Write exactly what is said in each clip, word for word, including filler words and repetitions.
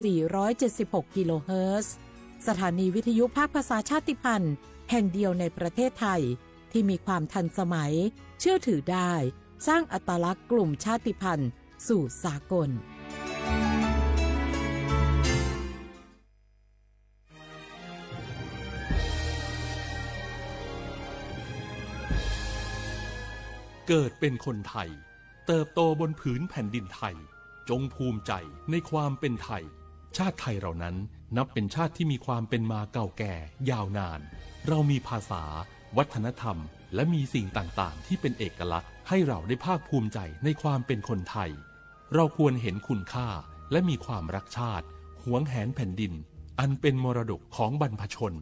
สี่ร้อยเจ็ดสิบหก กิโลเฮิรตซ์ สถานีวิทยุภาคภาษาชาติพันธุ์แห่งเดียวในประเทศไทย ที่มีความทันสมัย เชื่อถือได้ สร้างอัตลักษณ์กลุ่มชาติพันธุ์สู่สากล เกิดเป็นคนไทย เติบโตบนผืนแผ่นดินไทย จงภูมิใจในความเป็นไทย ชาติไทยเรานั้นนับเป็นชาติที่มีความเป็นมาเก่าแก่ยาวนาน เรามีภาษา วัฒนธรรม และมีสิ่งต่างๆ ที่เป็นเอกลักษณ์ ให้เราได้ภาคภูมิใจในความเป็นคนไทย เราควรเห็นคุณค่า และมีความรักชาติ หวงแหนแผ่นดิน อันเป็นมรดกของบรรพชน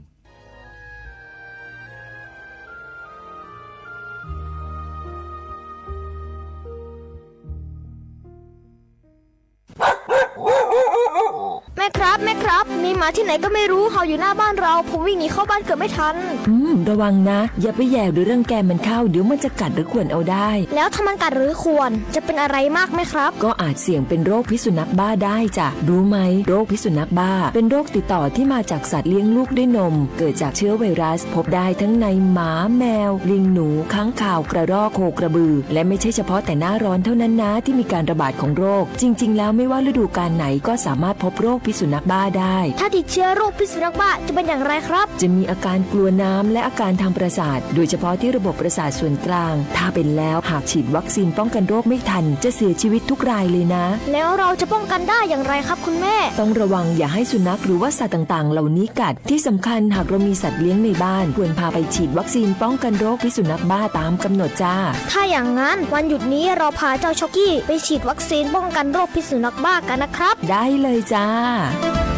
แม่ครับ แม่ครับ มีหมาที่ไหนก็ไม่รู้เห่าอยู่หน้าบ้านเรา ผมวิ่งหนีเข้าบ้านเกือบไม่ทัน อืม ระวังนะ อย่าไปแหย่หรือรังแกมันเข้า เดี๋ยวมันจะกัดหรือข่วนเอาได้ แล้วถ้ามันกัดหรือข่วน จะเป็นอะไรมากไหมครับ ก็อาจเสี่ยงเป็นโรคพิษสุนัขบ้าได้จ้ะ รู้ไหม โรคพิษสุนัขบ้า เป็นโรคติดต่อที่มาจากสัตว์เลี้ยงลูกด้วยนม เกิดจากเชื้อไวรัส พบได้ทั้งในหมา แมว ลิง หนู ค้างคาว กระรอก โคกระบือ และไม่ใช่เฉพาะแต่หน้าร้อนเท่านั้นนะ ที่มีการระบาดของโรค จริงๆ แล้วไม่ว่าฤดูกาลไหนก็สามารถพบโรคพิษสุนัขบ้าได้ ถ้าติดเชื้อโรคพิษสุนัขบ้าจะเป็นอย่างไรครับ จะมีอาการกลัวน้ำและอาการทางประสาท โดยเฉพาะที่ระบบประสาทส่วนกลาง ถ้าเป็นแล้วหากฉีดวัคซีนป้องกันโรคไม่ทัน จะเสียชีวิตทุกรายเลยนะ แล้วเราจะป้องกันได้อย่างไรครับคุณแม่ ต้องระวังอย่าให้สุนัขหรือว่าสัตว์ต่างๆ เหล่านี้กัด ที่สำคัญหากเรามีสัตว์เลี้ยงในบ้าน ควรพาไปฉีดวัคซีนป้องกันโรคพิษสุนัขบ้าตามกำหนดจ้า ถ้าอย่างนั้นวันหยุดนี้เราพาเจ้าช็อกกี้ไปฉีดวัคซีนป้องกันโรคพิษสุนัขบ้ากันนะครับ ได้เลยจ้า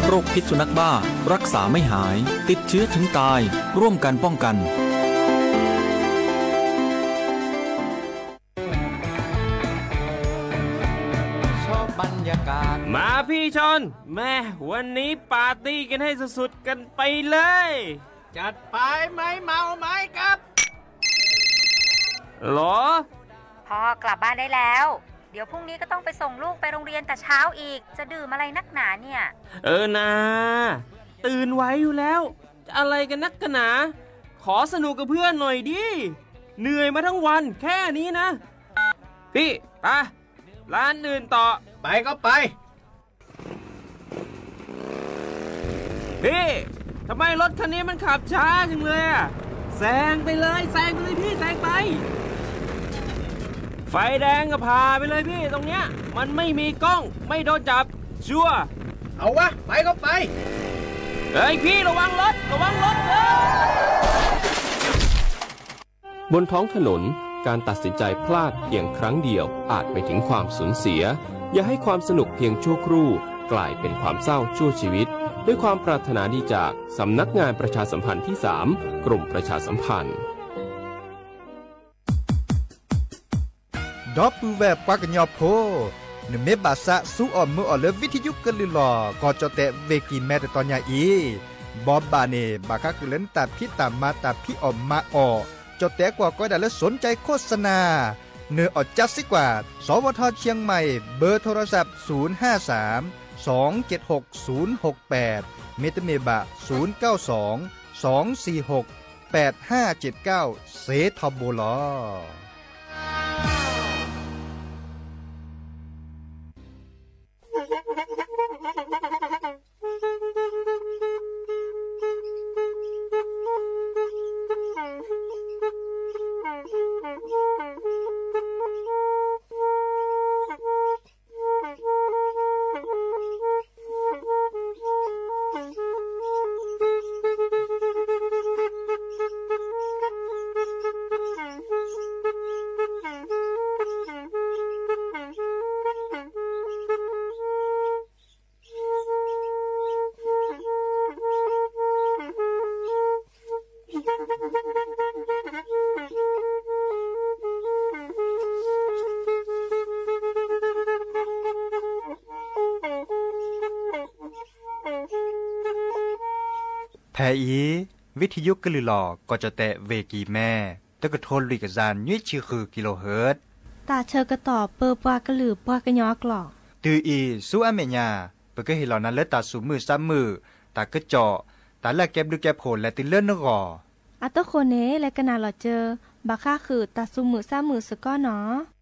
โรคพิษสุนัขบ้า รักษาไม่หาย ติดเชื้อถึงตาย ร่วมกันป้องกัน ชอบบรรยากาศ มาพี่ชอน แม่ วันนี้ปาร์ตี้กันให้สุดๆ กันไปเลย จัดไปไหม เมาไหมครับ หรอ พ่อกลับบ้านได้แล้ว เดี๋ยวพรุ่งนี้ก็ต้องไปส่งลูกไปโรงเรียนแต่เช้าอีก จะดื่มอะไรนักหนาเนี่ย เออนา ตื่นไหวอยู่แล้ว จะอะไรกันนักกันหนา ขอสนุกกับเพื่อนหน่อยดิ เหนื่อยมาทั้งวันแค่นี้นะ พี่ ไป ร้านอื่นต่อ ไปก็ไป พี่ ทำไมรถคันนี้มันขับช้าจังเลยอะ แซงไปเลย แซงไปเลยพี่ แซงไป ไฟแดงก็ผ่าไปเลยพี่ ตรงเนี้ย มันไม่มีกล้อง ไม่โดนจับ ชัวร์ เอาวะ ไปก็ไป เฮ้ยพี่ ระวังรถ ระวังรถ เฮ้ย บนท้องถนน การตัดสินใจพลาดเพียงครั้งเดียว อาจไปถึงความสูญเสีย อย่าให้ความสนุกเพียงชั่วครู่ กลายเป็นความเศร้าชั่วชีวิต ด้วยความปรารถนาดีจากสำนักงานประชาสัมพันธ์ที่สาม กรมประชาสัมพันธ์ ဒီပုၢ်ဝဲၢ်ပှၤကညီဖိ, နမ့ၢ်ဘၣ်သးစူအီၣ်မုာ်အီၣ်လၢ วิทยุ ကလုာ်လီၤ ကီၢ်ကၠီၣ်တဲၣ် ဝေၢ်ကံၢ်မဲ တတီၤညါအံၤ, ဘီဘၣ်န့ၣ် ဘၣ်ဃးကလုာ်လၢနတၢ်ဖံးတၢ်မၤ တၢ်ဖံးအီၣ်မၤအီၣ်, ကၠီၣ်တဲၣ်ကွၢ်ကီဒၣ်လၢ สนใจโฆษณา နအီၣ်ကၠၢစ့ၢ်ကီး, สวท เชียงใหม่ เบอร์โทรศัพท์ ศูนย์ห้าสาม สองเจ็ดหก ศูนย์หกแปด မ့တမ့ၢ်ဘၣ် ศูนย์เก้าสอง สองสี่หก แปดห้าเจ็ดเก้า เสถอบโบลอ ဖဲအံၤ วิทยุ ကလုာ်လီၤ ကီၢ်ကၠီၣ်တဲၣ် ဝေၢ်ကံၢ်မဲ တကထိလွံၢ်ကယၤနွံဆံဃု กิโลเฮิรตซ์ တၢ်ဆၢကတီၢ်ပၢပှၤကလုာ်ပှၤကညီအကျိာ် တုၤအံၤ ဆူအမဲာ်ညါ ပကဟ့ၣ်လီၤနၤလၢတၢ်သူၣ်မုာ်သးမုာ်, တၢ်ကစီၣ်, တၢ်လၢအကဲဘျုးကဲဖှိၣ်လဲၤတုၤလၢနဂီၢ်. အသကိးန့ၣ် လၢကနၣ်လီၤစၢၤ ဘၣ်ဃးဃုာ်တၢ်သူၣ်မုာ်သးမုာ်စ့ၢ်ကီးနီၤ.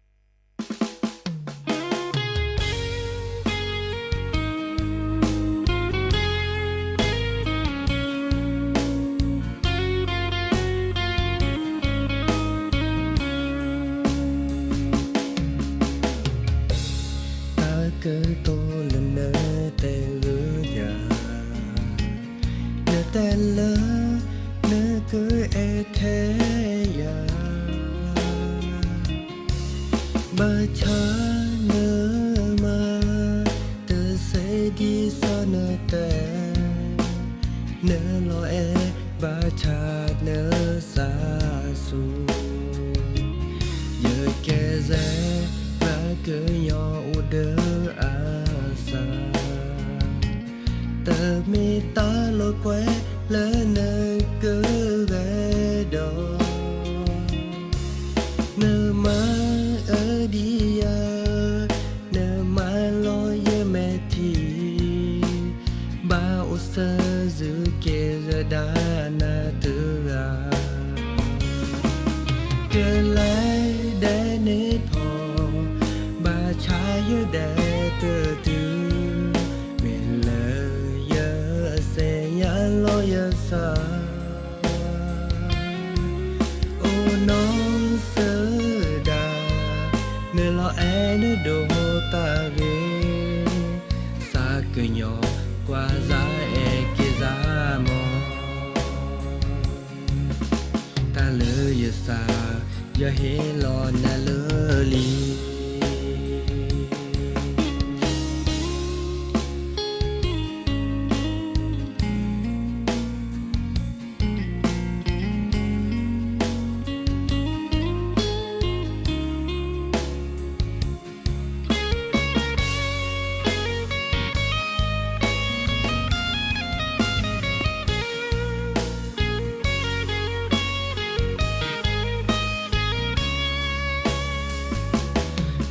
တၢ်ကတိၤလၢနတဲဂုာ်ယၤ, နတဲလၢ နကအဲၣ်ထဲယၤ, ဘၣ်ဆၣ်နမၤ တသ့ဒ်သိးနတဲ, နလီၤအဲၣ် ဘၣ်ဆၣ်နသးစူၤ, ယကဲစဲ ပှၤကညီအိၣ်ဒီးအသး, တမ့ၢ်တၢ်လိာ်ကွဲလၢနကဂဲၤဒီး, နမၤအၢဒံးယၤ, နမၤလီၤယမဲာ်ထံ, ဘၣ်အိၣ်စၢၤစူၤက့ၤယဒၣ်နၤတဂၤ, ကလဲၤဒဲးန့ၣ်ဖီ, ဘၣ်ဆၣ်ယဒဲးတတုၤ, မ့ၢ်လၢယသ့ၣ်ညါလီၤယသး အိၣ်နီၢ်သဒၣ်, နလီၤအဲၣ်နဒိးတၢ်ဂ့ၤ, သးကညီၤကွၢ်စၢ်အဲၣ်က့ၤစၢ်မီၤ, တၢ်လၢယသး ယဟ့ၣ်လီၤနၤလၢလံ.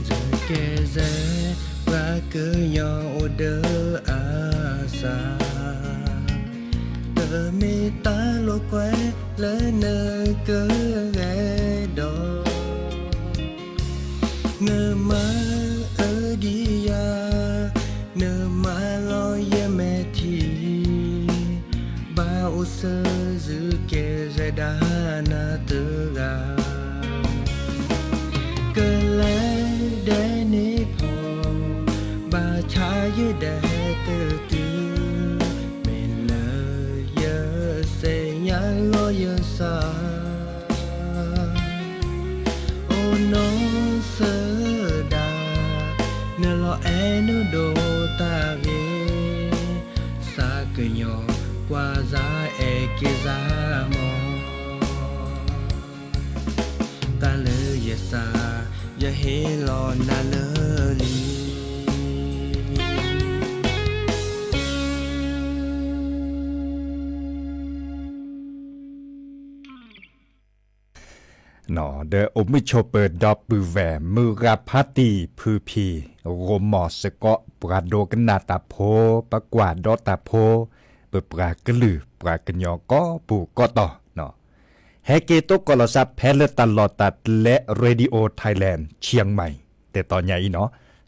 ယကဲစဲ ပှၤကညီအိၣ်ဒီးအသး, တမ့ၢ်တၢ်လိာ်ကွဲလၢနကဂဲၤဒီး, နမၤအၢဒံးယၤ, နမၤလီၤယမဲာ်ထံ, ဘၣ်အိၣ်စၢၤစူၤက့ၤယဒၣ်နၤတဂၤ, ကလဲၤဒဲးန့ၣ်ဖီ, ဘၣ်ဆၣ်ယဒဲးတတုၤ, မ့ၢ်လၢယသ့ၣ်ညါလီၤယသး အိၣ်နီၢ်သဒၣ်, နလီၤအဲၣ်နဒိးတၢ်ဂ့ၤ, သးကညီၤကွၢ်စၢ်အဲၣ်က့ၤစၢ်မီၤ, တၢ်လၢယသး ယဟ့ၣ်လီၤနၤလၢလံ. ဒီးအိၣ်မုာ်ဆိးပၢၤ ဒီပုၢ်ဝဲၢ် မုၢ်ဂၤဖါတံၢ်ဖုဖံ ဂီၢ်မီၢ်စ့ၢ်ကီး ပှၤဒိကနၣ်တၢ်ဖိ, ပှၤကွၢ်ဒီးတၢ်ဖိ, ပပှၤကလုာ် ပှၤကညီကိးပူၤကိးတီၤ, ဟဲက့ၤသကိးလီၤစၢ်ဖဲလၢတၢ်လီၢ်တၢ်ကျဲ Radio Thailand เชียงใหม่ တၢ်တီၢ်ညါအံၤနီၤ,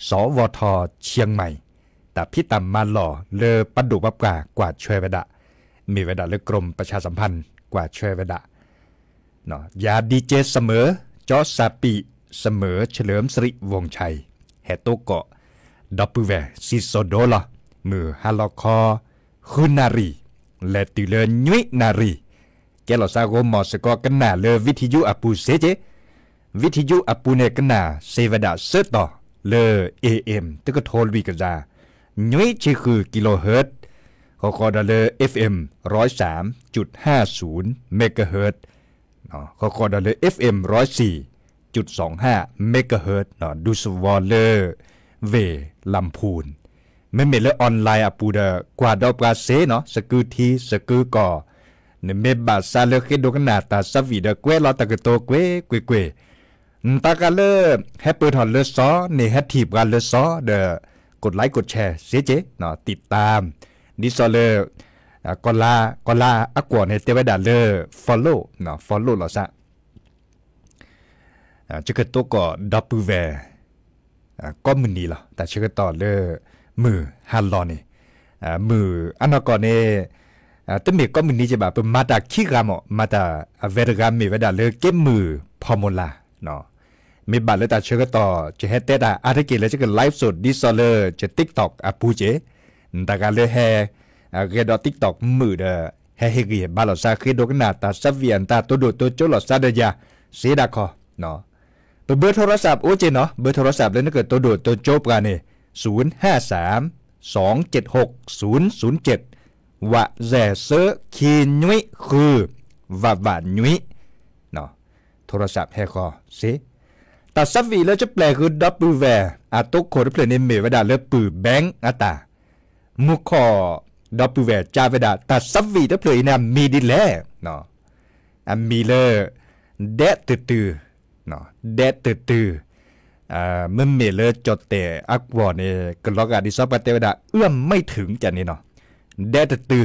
สวท เชียงใหม่ တၢ်ဖံးတၢ်မၤလီၢ်လၢပဒိၣ်ပပှၢ်ကွၢ်ဆွဲဝဲဒၣ်, မ့ၢ်ဝဲဒၣ်လၢ กรมประชาสัมพันธ์ ကွၢ်ဆွဲဝဲဒၣ် ယၤ DJ เสมอ เฉลิมสิริวงศ์ชัย ဟဲသကိး ဒီပုၢ်ဝဲၢ် စံၣ်စိၤဒိလီၤ, မုၢ်ဟါလီၤခီ ဃုနၣ်ရံၣ် လဲၤတုၤလၢနွံနၣ်ရံၣ်, ကဲလီၤစၢ်ဂီၢ်မီၢ်စ့ၢ်ကီး ကနၣ်လၢ วิทยุ အပူၤစ့ၢ်ကီး, วิทยุ အပူၤန့ၣ် ကနၣ်စ့ဝဲဒၣ်ဆၢတီၤလၢ AM တကထိလွံၢ်ကယၤ နွံဆံဃု kilohertz, ဃီဃီဒီးလၢ FM ร้อยสามจุดห้าศูนย์ megahertz ဃီဃီဒီးလၢ FM ร้อยสี่จุดสองห้า megahertz ဒူသဝီလၢ ဝ့ၢ်လမ်ဖူၣ်, မ့မ့ၢ်လၢ online အပူၤဒီး ကွၢ်ဒီးပှၤစ့ၢ်နီၤ, သကုၤထံသကုၤကီၢ်, နမ့ၢ်ဘၣ်ဆၣ်လၢဃ့ဒိကနၣ်တၢ်သးဝံၣ်ဒီး ကွဲးလီၤတၢ်ကတိၤကွ့ၢ်ကွ့ၢ်ကွ့ၢ်, တၢ်ကးလၢ ဟဲပၢၢ်ထီၣ်လၢစီၤန့ၣ် ဟဲထံၣ်ပှၤလၢစီၤဒီး กดไลก์กดแชร์เสียเจ๊เนาะ ติดตาม ဒ်သိးလၢ อ่า ကီၤလါ ကီၤလါအကွီၢ်န့ၣ် တဲဝဲဒၣ်လၢ follow เนาะ follow လီၤသး อ่า ယကတိကီၢ်ဒီပုၢ်ဝဲၢ် อ่า ကိးမုၢ်နံၤလီၤ တၢ်ဆၢကတီၢ်လၢ မုၢ်ဟါလီၤန့ၣ် อ่า မုၢ်အနီၢ်ကီၢ်န့ၣ် อ่า တမ့ၢ်ကိးမုၢ်နံၤကဘၣ် ပမၤတၢ်ခံဂၤမ့ၢ် မၤတၢ်အဝဲတဂၤမ့ၢ်ဝဲဒၣ်လၢကဲမုၢ်ဖီမုၢ်လၢ် เนาะ မ့ၢ်ဘၣ်လၢတၢ်ဆၢကတီၢ် ယဟဲတဲတၢ်အါတက့ၢ်လၢယက live สด ဒ်သိးလၢယ TikTok အပူၤက့ၢ် တဂၤလၢဟဲ อ่า ဂဲၤဒီး TikTok မုာ်ဒီး ဟဲဟ့ၣ်ဂံၢ်ဟ့ၣ်ဘါလီၤသး ဃ့ဒိကနၣ်တၢ်သးဝံၣ်အတၢ်တိၢ်ဒိၣ်တိၢ်ကၠိလီၤသးဒီးယၤ စ့ဒၣ်ခီ เนาะ ပ เบอร์โทรศัพท์ အိၣ်က့ၢ်เนาะ เบอร์โทรศัพท์ လၢနကတိၢ်ဒိၣ်တိၢ်ကၠိပှၤန့ၣ် ศูนย์ห้าสาม สองเจ็ดหก ศูนย์ศูนย์เจ็ด ဝး แซด เซอ ขีด นุ้ย คือ ဝးဝး นุ้ย เนาะ โทรศัพท์ ဟဲဃီၤစ့ တၢ်သးဝံၣ်လၢယပျဲၢ်ဃုာ်ဒီပုၢ်ဝဲၢ် အတိခိၣ်တဖျၢၣ်န့ၣ် မ့ၢ်ဝဲဒၣ်လၢပုၢ် แบงค์ အတၢ် မူခိၣ် ဒီပုၢ်ဝဲၢ် ကးဝဲဒၣ် တၢ်သးဝံၣ်တဖျၢၣ်အံၤန့ၣ် အမံၤဒ်လဲၣ် เนาะ အမံၤလၢ ဒဲတတု เนาะ ဒဲတတု อ่า မ့မ့ၢ်လၢကၠီၣ်တဲၣ်အကွီၢ်န့ၣ် ကလီၤဂာ်ဒ်သိးပှၤတဲဝဲဒၣ် เอื้อมไม่ถึง ကန့ၣ်เนาะ ဒဲတတု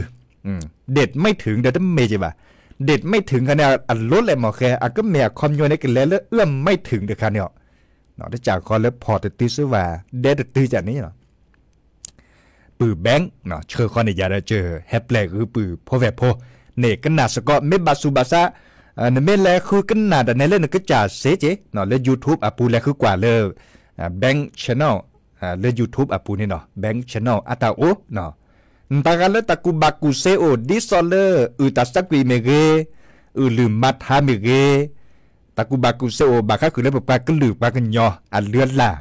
อืม เด็ดไม่ถึง ဒီးတမ့ၢ်က့ၢ်ဘၣ် เด็ดไม่ถึง ခါန့ၣ် အလိၣ်လဲၣ်မ့ၢ်ဃဲ အကမ့ၢ်အခီပညီန့ၣ် ကလဲၤလၢ เอื้อมไม่ถึง တခါန့ၣ်အီၤ เนาะ တကးဃီလၢဖီၣ်တတုစ့ဝဲ ဒဲတတု ကန့ၣ်เนาะ ပုၢ် แบงค์ เนาะ ဆှၢဃီၤန့ၢ်ယၤဒီး ကဟဲပျဲၢ်ဃုာ်ပုၢ်ဖိဝဲၢ်ဖိန့ၣ် ကနၣ်စ့ၢ်ကီး မ့ၢ်ဘၣ်သူၣ်ဘၣ်သး เอ่อ နမ့ၢ်လဲၤဃုကနၣ်တၢ်န့ၣ်လၢ နကစၢ်စ့က့ၢ် เนาะ လၢ YouTube အပူၤ လဲၤဃုကွၢ်လၢ อ่า แบงค์ Channel อ่า လၢ YouTube အပူၤန့ၣ်เนาะ แบงค์ Channel အတၢ်အိၣ်เนาะ တဂၤလၢတၢ်ကူၣ်ဘၣ်ကူၣ်သ့အိၣ် ဒ်သိးလၢ အုၣ်တၢ်သးကွံာ်မ့ၢ်ဂ့ၤ အုၣ်လုၢ်မၤထါမ့ၢ်ဂ့ၤ တၢ်ကူၣ်ဘၣ်ကူၣ်သ့အိၣ် ဘၣ်ဃးဃုာ်လၢပပှၤကလုာ်ပှၤကညီအလုၢ်အလၢ်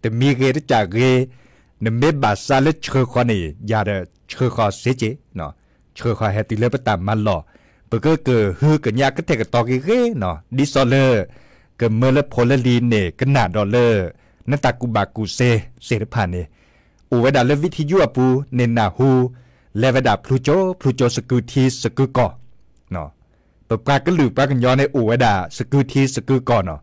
တမံၤဂ့ၤတကးဂ့ၤ နမ့ၢ်ဘၣ်သးလၢဆှၢဃီၤန့ၢ်ယၤဒီး ဆှၢဃီၤစ့က့ၢ်เนาะ ဆှၢဃီၤဟဲတုၤလၢပတၢ်မၤလီၢ် ပကကဟုကညးကထဲၣ်ကတီၤက့ၤဂ့ၤเนาะ ဒ်သိးလၢ ကမၢလၢဖိလၢလံၤန့ၣ် ကနၣ်ဒီးလၢ နတၢ်ကူၣ်ဘၣ်ကူၣ်သ့သ့ၣ်တဖၣ်န့ၣ် အိၣ်ဝဲဒၣ်လၢ วิทยุ အပူၤန့ၣ် နၢ်ဟူ လဲၤဝဲဒၣ်ဖျိကၠိ ဖျိကၠိ သကုၤထံ သကုၤကီၢ်เนาะ ပပှၤကလုာ်ပှၤကညီန့ၣ် အိၣ်ဝဲဒၣ်သကုၤထံသကုၤကီၢ်เนาะ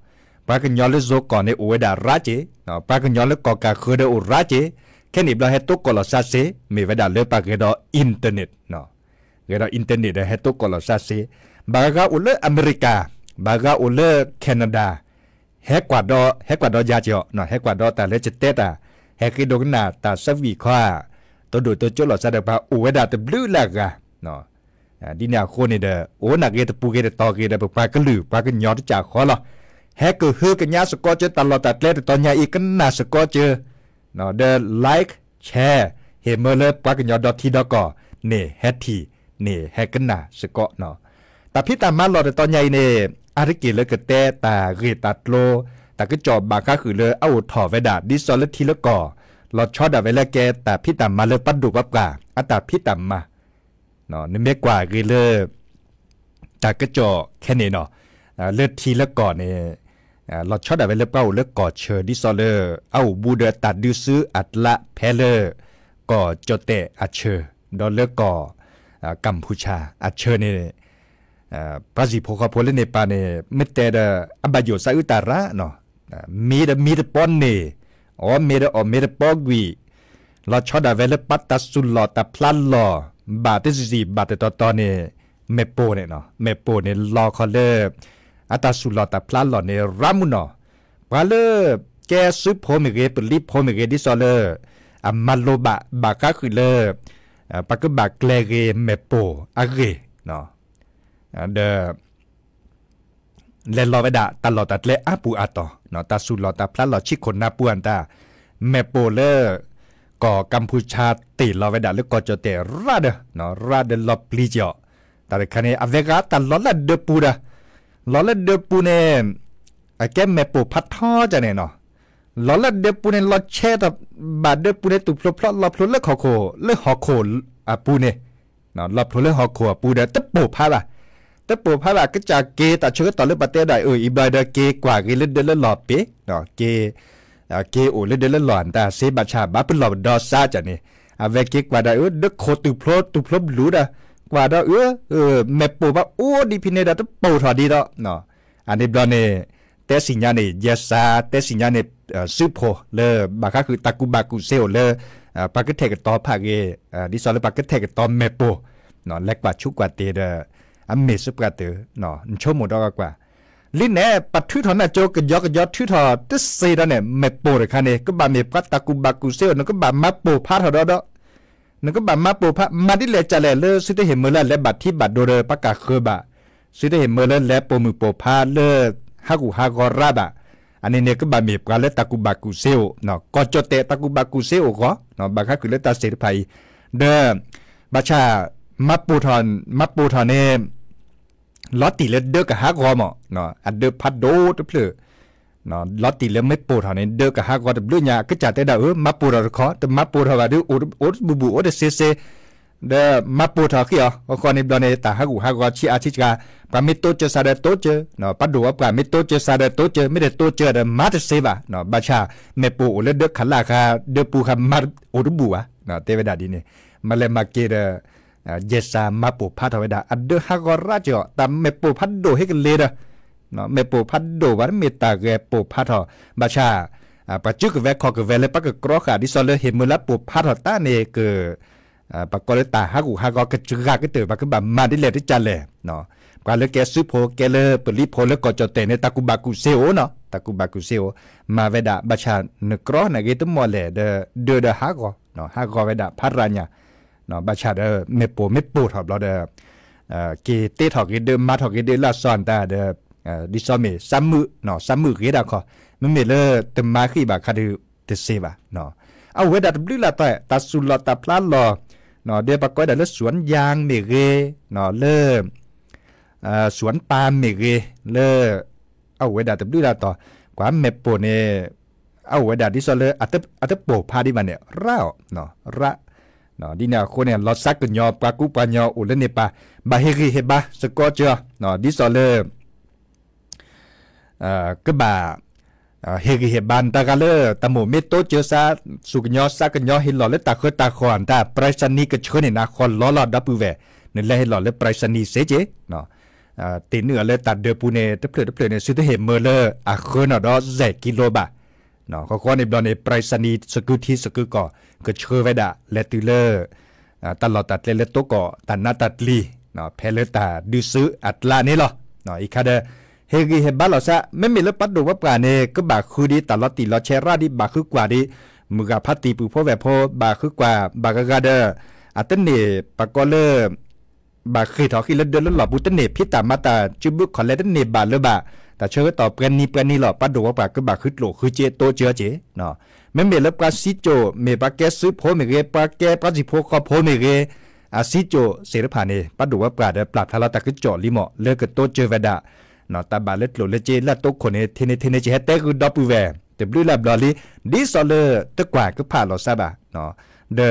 ပှၤကညီလၢယိၤကီၢ်န့ၣ် အိၣ်ဝဲဒၣ်ရးက့ၢ်เนาะ ပှၤကညီလၢကီၢ်ကးဃၢၤဒီးအိၣ်ရးက့ၢ် ခဲန့ၣ်ဘျီဟဲတိကိးလီၤသးစ့ မ့ၢ်ဝဲဒၣ်လၢပှၤဂဲၤဒီး internet เนาะ ဂဲၤဒီး internet ဒီးဟဲတိကိးလီၤသးစ့ ဘၣ်ဂၤအိၣ်လၢအမဲရကၤ ဘၣ်ဂၤအိၣ်လၢ Canada ဟဲကွၢ်ဒီး ဟဲကွၢ်ဒီးယၤက့ၢ်အီၤเนาะ ဟဲကွၢ်ဒီးတၢ်လၢယတဲတၢ် ဟဲဃ့ဒိကနၣ်တၢ်သးဝံၣ်ခီ တိၢ်ဒိၣ်တိၢ်ကၠိလီၤသးဒီးပှၤအိၣ်ဝဲဒၣ်တဘျုးလၢအဂၤเนาะ ဒ်န့ၣ်အဃိန့ၣ်ဒီး အိၣ်နၢ်ဂ့ၤတပူၤဂ့ၤတတီၤဂ့ၤဒီး ပပှၤကလုာ်ပှၤကညီတကးဃီလီၤ ဟဲကဟုကညးစ့ၢ်ကီးကၢတၢ်လီၢ်တၢ်ကျဲတတီၤညါအံၤ ကနၣ်စ့ၢ်ကီးကၢ เนาะ ဒီး like share ဟ့ၣ်မၢလၢပှၤကညီဒီထံဒီကီၢ်န့ၣ် ဟဲထံၣ်န့ၣ် ဟဲကနၣ်စ့ၢ်ကီးเนาะ တၢ်ဖံးတၢ်မၤလီၢ်တတီၤညါအံၤန့ၣ် အါတက့ၢ်လၢကတဲတၢ်ဂ့ၢ်တၢ်ကျိၤ တၢ်ကစီၣ်ဘၣ်ဃးဃုာ်လၢအအိၣ်ထီၣ်ဝဲဒၣ် ဒ်သိးလၢထံလၢကီၢ် လီၤဆီဒၣ်ဝဲလၢကဲတၢ်ဖံးတၢ်မၤလၢပှၤဒိၣ်ပှၤပှၢ်အတၢ်ဖံးတၢ်မၤ နမ့ၢ်ကွၢ်ဂ့ၤလၢ တၢ်ကစီၣ်ခဲန့ၣ်เนาะ လၢထံလၢကီၢ်န့ၣ် လီၤဆီဒၣ်ဝဲလၢပှၤအိၣ်လၢကီၢ်ဆၢ ဒ်သိးလၢအအိၣ်ဘူးဒီးတၢ်ဒုးသုအတြးဖဲလၢ ကီၢ်ကၠီၣ်တဲၣ်အဆၢ ဒီးလၢကီၢ် ကမ်ၢ်ပူၤၡၢ်အဆၢန့ၣ် ပှၤစံၣ်ဖိဃီဖိလၢန့ၣ်ပၤန့ၣ် မ့ၢ်တဲဒီး အဘၣ်ယိၣ်သးအုးတၢ်ရၢเนาะ မ့ၢ်ဒီးမ့ၢ်တပီန့ၣ် အီၣ်မ့ၢ်ဒီးအီၣ်မ့ၢ်တပီကွံာ် လီၤဆီဒၣ်ဝဲလၢပှၤတၢ်သူၣ်လီၤတၢ်ဖျးလီၤ ဘၣ်တစံၣ်ဘၣ်တတီၤတီၤန့ၣ် မဲာ်ပိၢ်န့ၣ်เนาะ မဲာ်ပိၢ်န့ၣ် လီၤခီလၢ အတၢ်သူၣ်လီၤတၢ်ဖျးလီၤန့ၣ် ရးမုၢ်နီၢ် ပှၤလၢ ကဲစုဖိမ့ၢ်ဂ့ၤ ပလံၤဖိမ့ၢ်ဂ့ၤ ဒ်သိးလၢ အမၤလိဘၣ် ဘၣ်ဃးဃုာ်လၢ ပှၤကဘၣ်ကျဲၤဂ့ၤမဲာ်ပိၢ်အဂ့ၢ် ဒီး လဲၤလီၤဝဲဒၣ်တၢ်လီၢ်တၢ်ကျဲအါပူၤအါတီၤ တၢ်သူၣ်လီၤတၢ်ဖျးလီၤ ဆံးခိၣ်နၢ်ပူၤအတၢ် မဲာ်ပိၢ်လၢ ကီၢ်ကမ်ၢ်ပူၤၡၢ်တ့ၢ်လီၤဝဲဒၣ်လၢကီၢ်ကၠီၣ်တဲၣ်ရၢ်ဒီး ရၢ်ဒီးလီၤပျံၤကီး တၢ်တခါန့ၣ် အဝဲဂၤတၢ်လီၤလၢဒၢးပူၤဒီး လီၤလၢဒၢးပူၤန့ၣ် အကဲမဲာ်ပိၢ်ဖးထီကန့ၣ်နီၤ လီၤလၢဒၢးပူၤန့ၣ် လီၤဆဲးဒီး ဘၣ်ဒၢးပူၤန့ၣ် တူၢ်ဖျိဖျိ လီၤဖျိလၢဟီၣ်ခိၣ် လၢဟီၣ်ခိၣ်အပူၤန့ၣ် လီၤဖျိလၢဟီၣ်ခိၣ်အပူၤဒီး တပိၢ်ဖးဘၣ် တပိၢ်ဖးဘၣ် ကစၢ်က့ၤတၢ်ဆၢကတီၢ်လၢပတဲဒၣ်အၢ အံၤဘျီဒီးက့ၤကွၢ်က့ၤလၢဒၢးလၢလီၢ်ပ့ၤ က့ၤ က့ၤအိၣ်လၢဒၢးလၢလီၢ် တၢ်စ့ဘၣ်ဆၣ် ဘၣ်ပလီၢ်ပဒီစါကန့ၣ် အဝဲက့ၤကွၢ်ဒၣ်အၢ ဒၢးခိၣ်တူၢ်ဖျိ တူၢ်ဖျိဘျုးဒီး ကွၢ်ဒီးအၢ မဲာ်ပိၢ်ဘၣ်အိၣ်ဒံးဖဲန့ၣ်ဒီး တပိၢ်ထီၣ်ဒံးဒီး အန့ၣ်ဘျီန့ၣ် တဲစံၣ်ညါန့ၣ် ယဲၢ်စၢ တဲစံၣ်ညါန့ၣ် စုဖှိၣ်လၢ ဘၣ်ဃးဃုာ်တၢ်ကူၣ်ဘၣ်ကူၣ်သ့အိၣ်လၢ ပှၤကထဲၣ်ကတီၤဖးဂ့ၤ ဒ်သိးလၢပှၤကထဲၣ်ကတီၤမဲာ်ပိၢ် လဲၤကွၢ်ဆူးကွၢ်တ့ၢ်ဒီး အမ့ၢ်စပှၢ်တၢၢ် နဆိကမိၣ်ဒီးကွၢ်ကွၢ် လံန့ၣ် ပထုးထီၣ်နၢ်ကၠိကယီကယီထုးထီၣ်တသ့ဒီးန့ၣ် မဲာ်ပိၢ်တခါန့ၣ် ကဘၣ်မ့ၢ်ပှၤတၢ်ကူၣ်ဘၣ်ကူၣ်သ့အိၣ် နကဘၣ်မၤပိၢ်ဖးထီၣ်ဒီးဒီး နကဘၣ်မၤပိၢ်ဖး မၤဒ်လဲၣ်ကလဲၣ်လၢ သုတဟ့ၣ်မၢလၢအလဲၤဘၣ်ထံဘၣ်ဒိဒီး ပှၤကဃၢၤဘၣ်, သုတဟ့ၣ်မၢလၢလဲၤပိာ်မုၣ်ပိာ်ဖးလၢ ဟးဂူာ်ဟးဂီၤရၣ်ဘၣ်, အန့ၣ်န့ၣ် ကဘၣ်မ့ၢ်ပှၤလၢတၢ်ကူၣ်ဘၣ်ကူၣ်သ့အိၣ် ကီၢ်ကၠီၣ်တဲၣ်တၢ်ကူၣ်ဘၣ်ကူၣ်သ့အိၣ်ဂီၢ် ဘၣ်ဃးဃုာ်လၢတၢ်စ့ၣ်တဖၣ်အံၤ, ဒီး ဘၣ်ဆၣ် မၤပိာ်ထီၣ် မၤပိာ်ထီၣ်န့ၣ် လီၤတံၢ်လၢဒၢကဟးဂီၤမး, အဒၢဖးဒိၣ်တဖျၢၣ် လီၤတံၢ်လၢမ့ၢ်ပိာ်ထီၣ်န့ၣ် ဒၢကဟးဂီၤတဘျုးညါ အကစၢ်တဲဒၣ် အၢ မၤပိာ်ထီၣ်တခီ တမၤပိာ်ထီၣ်ဘၣ်ဒီး အိၣ်တဘူၣ်ဘူၣ် အိၣ်တစ့စ့ ဒီးမၤပိာ်ထီၣ်ဃီအီၤ အဃိန့ၣ်ဘျီန့ၣ် တၢ်ဟးဂူာ်ဟးဂီၤဆံးအါဆံးစှၤ, ပှၤမ့ၢ်တိစၢၤစၢ်ဒီးတိစၢၤ, ပှၤဒိၣ်ပှၤပှၢ်မ့ၢ်တိစၢၤစၢ်ဒီးတိစၢၤ, မ့ၢ်တတိစၢၤဒီးမၤတစ့ဘၣ်, ဘၣ်ဆၣ် မဲာ်ပိၢ်အိၣ်လၢဒၢခးလၢ်ဃာ် ဒၢပူၤဃာ်မၤအိၣ်တဘူၣ်ဘၣ်, တဲဝဲဒၣ်ဒ်န့ၣ်, မၤလဲၤမၤက့ၤဒီး ယဲၢ်စၢ်မၤပိာ်ဖးထီၣ်ဝဲဒၣ် အဒၢဟးဂီၤရၣ်ကီး တၢ်မဲာ်ပိၢ်ဖးဒိၣ်ဟ့ၣ်ကလ့ဒီး မဲာ်ပိၢ်ဖးဒိၣ်ဘၣ် မ့ၢ်တၢ်ဂဲၤပိာ်ဖးထီၣ်, ဘၣ်ဆၣ် ပှၤစုကဝဲၤခီၣ်ကဝဲၤလၢပှၤကကြီဃာ် ဒ်သိးလၢဟ့ၣ်မၢလၢပိာ်ဖးထီၣ်တၢ်န့ၣ်က ပှၤကိးလၢတၢ်ဟးဂူာ်ဟးဂီၤကစှၤကတၢၢ် ပှၤကဘၣ်မၤဒ်လဲၣ်ဒ်ကလဲၣ်, ပှၤလၢကဲစုဖိ ကဲလၢပလံၤဖိလၢကီၢ်ကၠီၣ်တဲၣ်န့ၣ် တၢ်ကူၣ်ဘၣ်ကူၣ်သ့အိၣ်နီၤ, တၢ်ကူၣ်ဘၣ်ကူၣ်သ့အိၣ်, မၤဝဲဒၣ် ဘၣ်ဆၣ်နကြီနဂ့ၤတမီၢ်လဲၣ်ဒီး ဒၢဒီးဟးဂီၤ, ဟးဂီၤဝဲဒၣ်ဖးရၤညါ ဘၣ်ဆၣ်ဒီး မဲာ်ပိၢ်မ့ၢ်ပိာ်ထီၣ်ဘျီဒီး က့ၤတ့ထီၣ်ဂ့ၤဒၢ မၤထီၣ်ဂ့ၤဒၢလၢအစီၤအတၢ်ဒီး ဒ်သိးမ့ၢ် သးမုာ်ဂ့ၤဒၣ်ခီ, မ့မ့ၢ်လၢတမၤဃံဘၣ်ခါဒုးတသ့ဘၣ်, အဝဲဒၣ်တဘျုးလၢ်တီၤ တၢ်သူၣ်လီၤတၢ်ဖျါလီၤ, ဒီးပှၤကိးဝဲဒၣ်လၢ สวนยาง မ့ၢ်ဂ့ၤ, လၢ สวนปาล์ม မ့ၢ်ဂ့ၤ, လၢ အဝဲဒၣ်တဘျုးလၢ်တီၤ ကွၢ်မဲာ်ပိၢ်န့ၣ် အဝဲဒၣ်ဒ်သိးလၢ အတပိာ်ဖးဒံးဘၣ်န့ၣ် ရၣ်အီၤ, ရၣ်, ဒ်န့ၣ်အဃိန့ၣ် လီၤသးကညီၤ ပှၤကူပှၤကညီအိၣ်လၢန့ၣ်ပၤ ဘၣ်ဟ့ၣ်ဂံၢ်ဟ့ၣ်ဘါစ့ၢ်ကီးကၢၤ, ဒ်သိးလၢ ကဘၣ် ဟ့ၣ်ဂံၢ်ဟ့ၣ်ဘါ တၢ်ဂၤလၢ တၢ်မိၣ်မ့ၢ်တိစၢၤစး သူၣ်ကညီၤသးကညီၤ ဟ့ၣ်လီၤလၢတၢ်ဃၢတၢ်ဃီၣ် တၢ် ไปรษณีย์ ကဆှၢန့ၢ်နၤဃီလီၤလီၤ ဒီပုၢ်ဝဲၢ်, နလဲၤဟ့ၣ်လီၤလၢ ไปรษณีย์ စ့ၢ်ကီး, တ့ၢ်နုာ်အီၤလၢတၢ်ဒၢးပူၤန့ၣ် တဖျၢၣ်တဖျၢၣ်န့ၣ် သုတဟ့ၣ်မၢလၢအဃၢနီၣ်ဒီး စဲးကံလိဘၣ် ဃီဃီန့ၣ်ဘျီန့ၣ် ไปรษณีย์ စကုထံစကုကီၢ် ကဆှၢဝဲဒၣ် လဲၤတုၤလၢ တၢ်လီၢ်တၢ်ကျဲလၢတိကီၢ် တၢ်နးတၢ်ကျံၤ ဖဲလၢတၢ်ဒုးစုအကျါန့ၣ်လီၤ. အံၤခါဒီး ဟ့ၣ်ဂံၢ်ဟ့ၣ်ဘါလီၤသး မ့မ့ၢ်လၢပှၤဒိၣ်ပှၤပှၢ်န့ၣ် ကဘၣ်ဃုဒံး တၢ်လီၤတံၢ်လီၤဆဲးရၣ်ဒံး ဘၣ်ဃုကွၢ်ဒံး မုၢ်ဂၤဖါတံၢ်ပုၢ်ဖိဝဲၢ်ဖိ ဘၣ်ဃုကွၢ် ဘၣ်ဂၤဂၤဒီး အတန့ၢ်ပှၤကိးလၢ ဘၣ်ဃ့ၢ်ထီၣ်ဃံလၢဒၢလၢလီၢ်ပူၤ တန့ၢ်ဖံးတၢ်မၤတၢ် စုဘုခီၣ်လဲၤတန့ၢ်ဘၣ်လၢၤဘၣ် တၢ်ဆၢကတီၢ်ပှဲၤနံၤပှဲၤနံၤလီၤ ပှၤဒိၣ်ပှၤပှၢ်ကဘၣ်ဃုကျိၣ်ဃုစ့တိစၢၤက့ၤ မ့မ့ၢ်လၢပှၤစံကၠိၣ် မ့ၢ်ပှၤကဲစုဖိမ့ၢ်ဂ့ၤ ပှၤကဲပှၤစံၣ်ဖိဃီဖိမ့ၢ်ဂ့ၤ အစံကၠိၣ်သ့ၣ်တဖၣ်န့ၣ် ပှၤဒိၣ်ပှၤပှၢ်ဒီးပျၢ်ဖျါလီၤတၢ်ကစီၣ်လံမး လၢကတိစၢၤဝဲဒၣ် တၢ်ဘၣ်လၢကျိၣ်လၢစ့လၢအတိခိၣ်န့ၣ် ထဲန့ၣ်ထဲန့ၣ် ကဟဲတဲဂုာ်ဒီပုၢ်ဝဲၢ် တဘျုးလၢ်ဘျီလံ ဒ်သိးလၢတကွၢ်ကဖးလီၤသးဘၣ် ဒီး လီ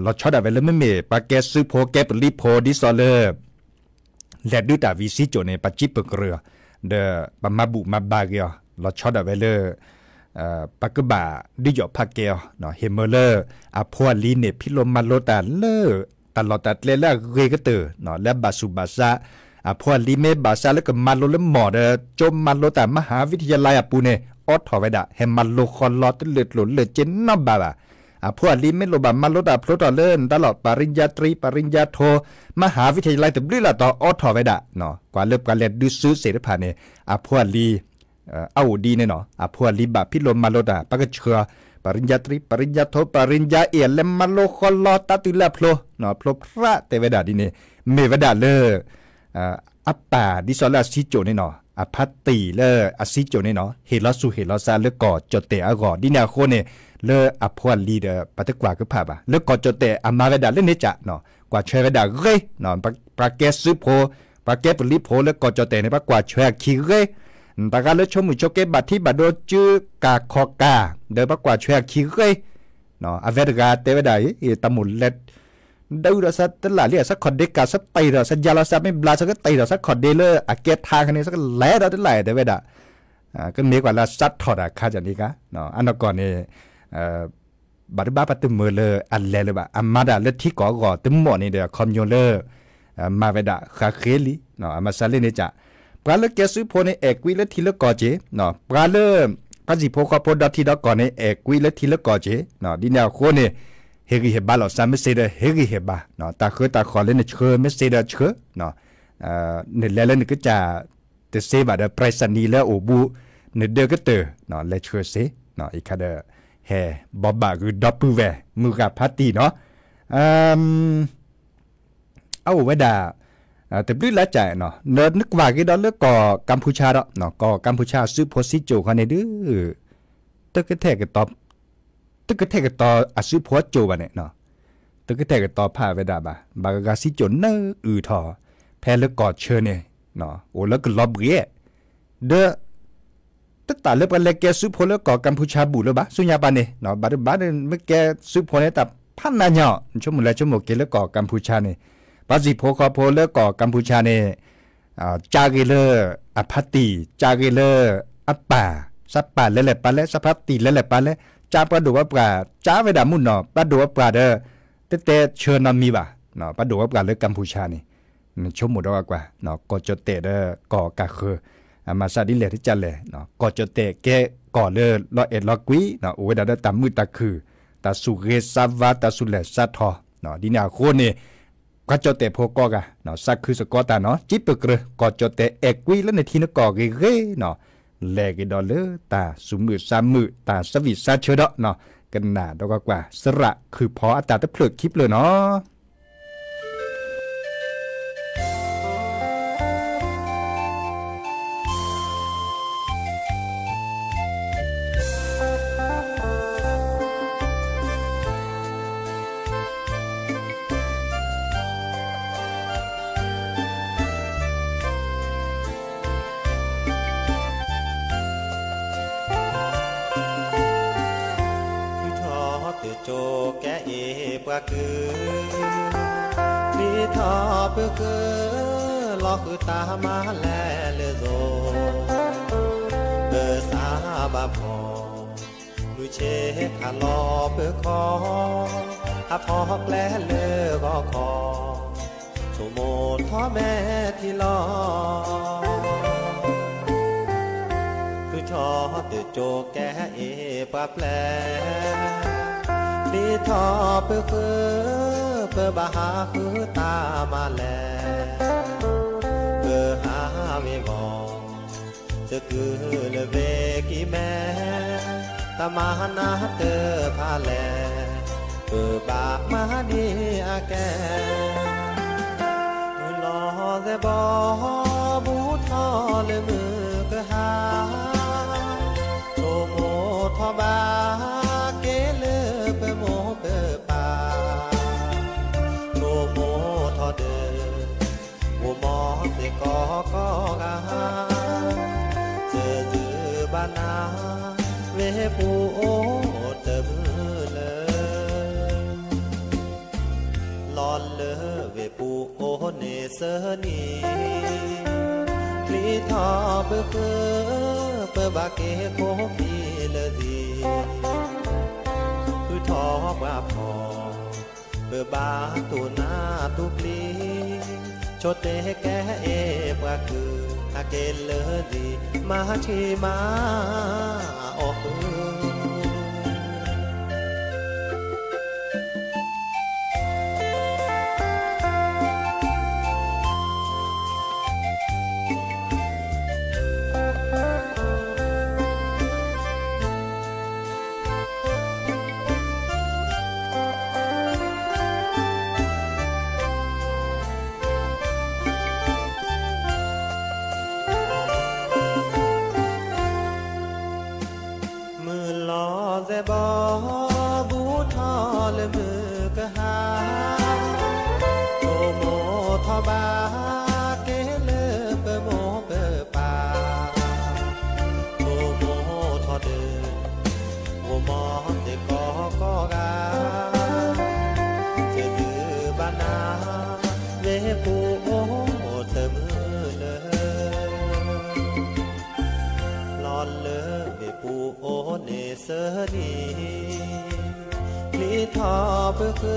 ၤဆီဒၣ်ဝဲလၢမ့မ့ၢ်ပှၤကဲစုဖိကဲပလံၤဖိ ဒ်သိးလၢ လဲၤဒုးတၢ်ဝံၤစံကၠိၣ်န့ၣ် ပှၤစံးပကြၢးအီၤ ဒီးပှၤမၤဘူၣ်မၤဘါက့ၤအီၤ လီၤဆီဒၣ်ဝဲလၢ ပှၤကဘၣ်ဒုးယီၣ်ဖးကဲအီၤ ဟ့ၣ်မၢလၢ အဖိအလံၤန့ၣ် ဖံးလိမၤလိတၢ်လၢ တၢ်လီၢ်တၢ်ကျဲလၢအဂ့ၤကတၢၢ် လၢအဘၣ်ဆူၣ်ဘၣ်ဆါ အဖိအလံၤမ့ၢ်ဘၣ်ဆါလၢကမၤလိလၢမီၢ်ဒီး ကၠိမၤလိတၢ် မဟၣ်ဝံထယါလံအပူၤန့ၣ် အိးထီၣ်ဝဲဒၣ် ဟဲမၤလိဃီလီတလၢာ်ကျိၣ်လၢာ်စ့နီတဘျီဘၣ် အဖိအလံၤမ့ၢ်လိၣ်ဘၣ်မၤလိတၢ်ဖျိထီၣ်လၢနတၢ်လီၢ် ပရိญญาตรี ပရိญญาโท မဟၣ်ဝံထယါလံတဘျုးလၢ်တီၤ အိးထီၣ်ဝဲဒၣ် ကွၢ်လၢပှၤလဲၤဒုးစုသ့ၣ်တဖၣ်န့ၣ် အဖိအလံၤ အအိၣ်ဒ်န့ၣ်နီၤ အဖိအလံၤဘၣ်ဖံးလိမၤလိတၢ် ပှၤကဆှၢ ပရိญญาตรี ပရိญญาโท ပရိญญาเอก လဲၤမၤလိဃီလီတၢ်တုၤလၢအဖျိ ဖျိဖျါတဲဝဲဒၣ်ဒ်န့ၣ် မ့ၢ်ဝဲဒၣ်လၢ အပၢ်ဒ်သိးလၢအစံကၠိၣ်န့ၣ်နီၤ အဖါတံၢ်လၢအစံကၠိၣ်န့ၣ်နီၤ ဟ့ၣ်လီၤဆူၣ်ဟ့ၣ်လီၤသးလၢကီၢ်ကၠီၣ်တဲၣ်အဂီၢ် ဒ်န့ၣ်အဃိန့ၣ် လၢအဖိအလံၤဒီး ပှၤတကွၢ်ကဖးဘၣ် လၢကီၢ်ကၠီၣ်တဲၣ်အမၤဝဲဒၣ်လၢန့ၣ်ကၢ်နီၤ ကွၢ်ဆၢဝဲဒၣ်ဂ့ၤ ပှၤကဲစုဖိ ပှၤကဲပလံၤဖိလၢကီၢ်ကၠီၣ်တဲၣ်န့ၣ် ပှၤကွၢ်ဆၢအခံဂ့ၤ တဂၤလၢဆိမုၣ်ဆိကဲဘၣ်ထံဘၣ်ဒိ စုကၢ်ခီၣ်ကၢ် ဒီးပှၤကွၢ်ဆၢအခံဂ့ၤ အဝဲတဂၤတဲဝဲဒၣ်အံၤ တၢ်မိၣ်လဲၤ ဒုးဒီးသးတလၢ်လံ သးခီၣ်ဒ့ကၢ် သးတ့ၢ်ဒီး သးယါလီၤသးမ့ၢ်ဘျါ သးကတ့ၢ်ဒီး သးခီၣ်ဒ့လၢအကဲထါခါန့ၣ် သးကလဲၤဒီးတလၢ်တဲဝဲဒၣ် ကမ့ၢ်ကွၢ်လၢသးထီၣ်တၢ်ခါကန့ၣ်ကါ အနီၢ်ကီၢ်န့ၣ် ဘၣ်တဘၣ်ပှၤတမၢလၢအလဲၤလၢၤဘၣ် အမၤတၢ်လၢထံကီၢ်အဂီၢ်တမီၣ်န့ၣ်ဒီး အခီပညီလၢ မၤဝဲဒၣ်ဃးဃ့လံ အမၤစၢၤလၢန့ၣ်ကၢ် ပှၤလၢကဲစုဖိန့ၣ် အဲၣ်ကွံလၢထံလၢကီၢ်က့ၢ် နီၢ်, ပှၤလၢ ပှၤစံၣ်ဖိဃီဖိဒီထံဒီကီၢ်န့ၣ် အဲၣ်ကွံလၢထံလၢကီၢ်က့ၢ် နီၢ်. ဒ်န့ၣ်အဃိန့ၣ် ဟ့ၣ်ဂံၢ်ဟ့ၣ်ဘါလီၤ စၢ်မ့ၢ်စ့ဒီး ဟ့ၣ်ဂံၢ်ဟ့ၣ်ဘါ နီၢ်, တၢ်ဃုတၢ်ဃီၣ်လၢနဆှၢ မ့ၢ်စ့ဒီးဆှၢ နီၢ်, နလဲၤလၢနကစၢ် တစ့ဘၣ်ဒီး ပြဲးစနံးလၢအိၣ်ဘူး နဒၢကတၢၢ် နီၢ်, လဲၤဆှၢစ့ နီၢ်. အံၤခါဒီး ဟဲ ဘိးဘၣ်ဂုာ်ဒီပုၢ်ဝဲၢ် မုၢ်ဂၤဖါတံၢ် နီၢ်, အအိၣ်ဝဲဒၣ် တဘျုးလါကၠၢ် နီၢ်, နကွၢ်က့ၤဒီးလၢကီၢ်ကမ်ၣ်ဖူးဆါဒီး နီၢ်, ကီၢ်ကမ်ၣ်ဖူးဆါအစုဖိစံကၠိၣ်ဃီန့ၣ်ဒုး တကထဲကတီၤ တကထဲကတီၤအစုဖိစံကၠိၣ်ဘၣ်န့ၣ် နီၢ်, တကထဲကတီၤဖးဝဲဒၣ်ဘၣ်. ဘၣ်ဂၤဂၤစံကၠိၣ်နၢအုၣ်ထီၣ် ဖဲလၢကီၢ်ဆၢန့ၣ် နီၢ်, အိၣ်လၢကလီၤဘှံး ဒီး တတၢ်လၢပှၤလဲၤကဲစုဖိလၢကီၢ်ကမ်ၣ်ဖူးဆါဘူၣ်လၢၤဘၣ် ဆူညါပၤန့ၣ် နီၢ်, ဘၣ်ဒုးဘၣ်ဒုး မ့ၢ်ကဲစုဖိန့ၣ် တၢ်ဖးနးညါ ဆိကမိၣ်လဲၤဆိကမိၣ်က့ၤလၢကီၢ်ကမ်ၣ်ဖူးဆါန့ၣ် ပှၤစံၣ်ဖိဃီဖိလၢကီၢ်ကမ်ၣ်ဖူးဆါန့ၣ် ကၢ်ဂ့ၤလၢအဖါတံၢ် ကၢ်ဂ့ၤလၢအပၢ် စးပၢ်လဲၤလဲၤပာ်လဲၤ စးဖါတံၢ်လဲၤလဲၤပာ်လဲၤ ကၢ်ပှၤဒိၣ်ပှၤပှၢ် ကၢ်ဝဲဒၣ်မုၢ်နီၢ် ပှၤဒိၣ်ပှၤပှၢ်ဒီး တတဲဆှၢနီတမံၤဘၣ် နီၢ်, ပှၤဒိၣ်ပှၤပှၢ်လၢကမ်ၣ်ဖူးဆါန့ၣ် နဆိကမိၣ်ဒီးကွၢ် နီၢ်, ကီၢ်ကၠီၣ်တဲၣ်ဒီးကီၢ်ကၢ်ဃၢၤ အမၤစၢ်ဒ်လဲၣ်တကၢ်လဲၣ် နီၢ်, ကီၢ်ကၠီၣ်တဲၣ်ကဲကီၢ်လၢလီၤအဲၣ်လီၤကွံ နီၢ်, အိၣ်ဝဲဒၣ်ဒီးတၢ်မုာ်တၢ်ခုၣ် တၢ်သူၣ်ဂ့ၤသးဝါ တၢ်သူၣ်လဲၢ်သးထီၣ် နီၢ်, ဒ်န့ၣ်အဃိန့ၣ် ပှၤကၠီၣ်တဲၣ်ဖိကိးဂၤ နီၢ်, သးခုစ့ၢ်ကီးတၢ် နီၢ်, စံးပတြၢၤ ကီၢ်ကၠီၣ်တဲၣ်အဲၣ်ကွံလၢနထံနကီၢ်ဂ့ၤဂ့ၤ နီၢ်, လဲၤက့ၤဒီးလၢတၢ်သူၣ်မုာ်သးမုာ် တၢ်သးဝံၣ်သးဆၢဒီး နီၢ်, ကနၣ်ဒီးကွၢ်ကွၢ် သရၣ်ခုၣ်ဖီအတၢ်တဖျၢၣ်ခံဖျၢၣ် နီၢ်. ထုးထီၣ်တၢ်ကၠိကဲအ့ၣ်ပှၤကုၢ် ချံထီၣ်ပၢၤဃု လီၤဃုာ်တၢ်မၤလဲၤလၢသိ ပစၢ်ဘၣ်ဖီၣ် မုၢ်ဆ့ၣ်ခးလီၤပၢၤခီၣ် ဟးဖီၣ်ကျဲလၢဂီၤခီၣ် ဆိကမိၣ်ထီၣ်မဲာ်ထံလီၤ ထုးထီၣ်တၢ်ကၠိကဲအ့ၣ်ပှၤပျဲၢ် ချံထီၣ်ပၢၤဃု ပဘၣ်ဟးဃုတၢ်မၤလဲၤ ပဟးဝ့ၤဝီၤ သကုၤလၢဝ့ၢ်ကံၢ်မဲ တၢ်မၤနၢ်တဖၣ်လဲၣ် ပဘၣ်မၤဒ်အကဲ မုၢ်လီၤသဲးဘီ ဘူးထီၣ်လၢမုၢ်ကဟါ ဆိကမိၣ်ထီၣ်ဘၣ်က့ၤလၢပမိၢ်ပပၢ် ဆိကမိၣ်ထီၣ်ဒီး ဝိမီၤသ့ၣ်ကိးကိးဂၤ သဒုးဘၣ်နၤ ဝ့ၢ်ပူၤအိၣ်တမုာ်လၢ လီၤလၢဝ့ၢ်ပူၤအိၣ်န့ၣ်သၢနံၤ ချံထီၣ်ပၢၤဃု ပဘၣ်က့ၤခိၣ်ခံလၢသံ ဃုထီၣ်ပှၤဖီၣ် ပဘၣ်တူၢ်နၢ်တူၢ်ပျံၤ ကၠိတဲၣ်ကဲအ့ၣ်ပှၤကုၢ် ဟးက့ၤလၢသံ မၤထံမၤအီၣ်ဃု မုၢ်လီၤသဲးဘီ ဘူးထီၣ်လၢမုၢ်ကဟါ ဆိကမိၣ်ထီၣ်ဘၣ်က့ၤလၢပမိၢ်ပပၢ် ဆိကမိၣ်ထီၣ်ဒီး ဝိမီၤသ့ၣ်ကိးကိးဂၤ သဒုးဘၣ်နၤ ဝ့ၢ်ပူၤအိၣ်တမုာ်လၢ လီၤလၢဝ့ၢ်ပူၤအိၣ်န့ၣ် သၢနံၤ ချံထီၣ်ပၢၤဃု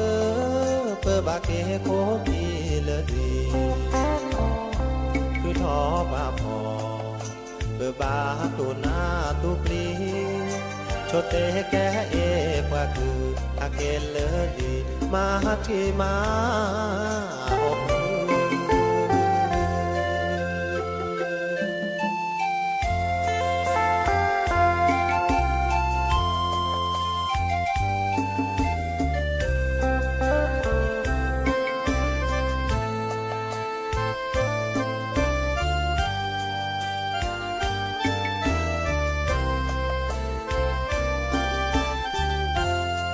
ပဘၣ်က့ၤခိၣ်ခံလၢသံ ဃု ထီၣ်ပာ်ဖီၣ် ပၢၤဘါတူၢ်နၢ်တူၢ်ပျံၤ ဆိၣ်တဲကဲအ့ၣ်ပှၤကုၢ် အက့ၤလၢလံ မၤထံမၤ ပၢၢ်တၢၢ်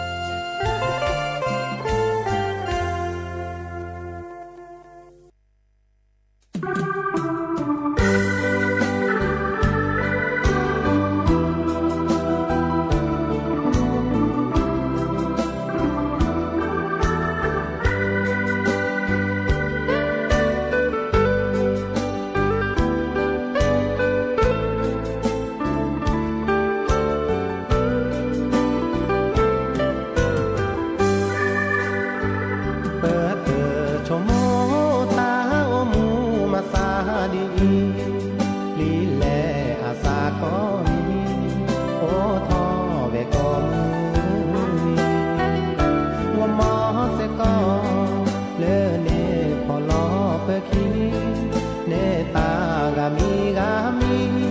ဆိကမိၣ်တၢ်အိၣ်မူမၤသးဒ်အံၤ လံလဲၣ်အသးကီၢ်မံၤ အိၣ်ထီၣ်ဝဲကိးမုၢ်နံၤ ဂီၤမီၢ်စ့ၢ်ကီး လၢန့ၣ်ဖီၣ်လီၤပၢၢ်ခံ နဲၣ်တၢ်ဂၤမံၤဂၤမံၤ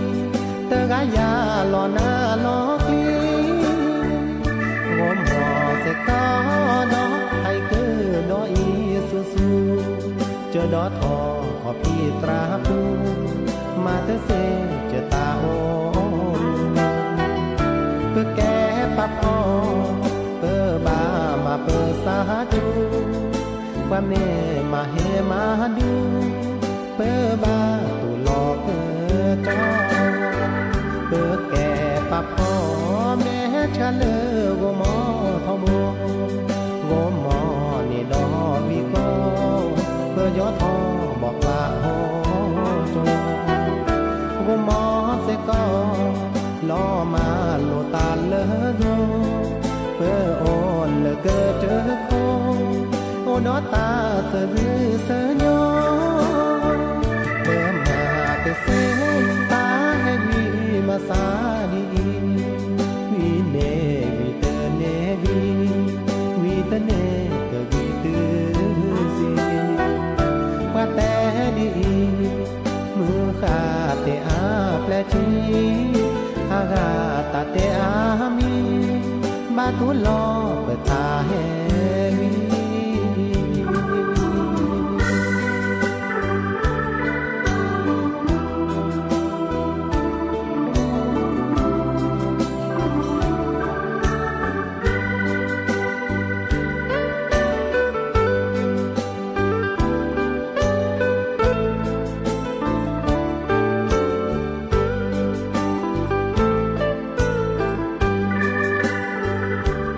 တဂၤယၤလီၤနၢ်လီၤကျံ ဂီၤမီၢ်စ့ၢ်ကီးဒီး ဟဲက့ၤဒီးအံၤဆူၣ်ဆူၣ် ကၢၤဒီးထီၣ်ခီၣ်ဖံးသရၣ်ပူၤ မၤတသ့ကၢၤတၢ်အိၣ် ပၢၤကဲပာ်ဖီၣ် ပၢၤဘါမၤပၢၤစၢ်ကၠူ ပှၤမ့ၢ်မၤဟ့မၤဒူ ပၢၤဘါတူၢ်လိာ်ကၢၤကၠီ ပၢၤကဲပာ်ဖီၣ် မဲာ်ဆှးလၢဂီၤမီၢ်ထီဘိ ဂီၤမီၢ်န့ၣ်ဒီးဝံၤကီး ပၢၤယီၤထီၣ်ဘီၣ်ပျၢ်ဟီၣ်ကၠီ ဂီၤမီၢ်စ့ၢ်ကီး လီၤမၢ်လိာ်တၢ်လၢယိၤ ပၢၤအိၣ်လၢကၢၤတၢၤခိၣ် အိၣ်ဒီးတၢ်စၢၤစုစၢၤညီ ပၢၤမၤတသ့ တၢ်ဟဲဝံၤမၤသးဒ်အံၤ ဝံၤန့ၣ်ဝံၤတန့ၢ်ဝံၤ ဝံၤတန့ၢ်ကဝံၤတုၤစံး ပှၤတဲဒ်အံၤ မုၢ်ဃၢ်တဲအါပျဲၢ်ထံ အဂၤတၢ်တဲအါမံၤ ဘၣ်တူၢ်လိာ်ပတၢ်ဟဲဝံၤ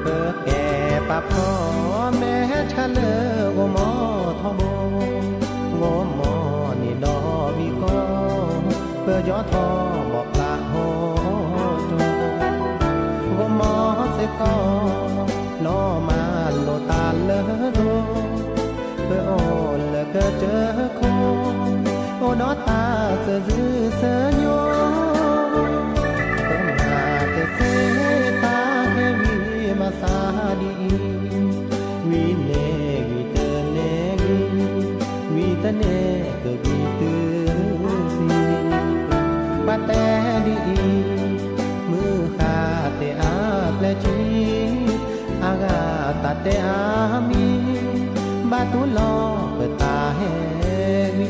ပၢၤကဲပာ်ဖီၣ် မဲာ်ဆှးလၢဂီၤမီၢ်ထီဘိ ဂီၤမီၢ်န့ၣ်ဒီးဝံၤကီး ပၢၤယီၤထီၣ်ဘီၣ်ပျၢ်ဟီၣ်ကၠီ ဂီၤမီၢ်စ့ၢ်ကီး လီၤမၢ်လိာ်တၢ်လၢယိၤ ပၢၤအိၣ်လၢကၢၤတၢၤခိၣ် အိၣ်ဒီးတၢ်စၢၤစုစၢၤညီ ပၢၤမၤတသ့ တၢ်ဟဲဝံၤမၤသးဒ်အံၤ ဝံၤန့ၣ်ဝံၤတန့ၢ်ဝံၤ ဝံၤတန့ၢ်ကဝံၤတုၤစံး ပှၤတဲဒ်အံၤ မုၢ်ဃၢ်တဲအါပျဲၢ်ထံ အဂၤတၢ်တဲအါမံၤ ဘၣ်တူၢ်လိာ်ပတၢ်ဟဲဝံၤ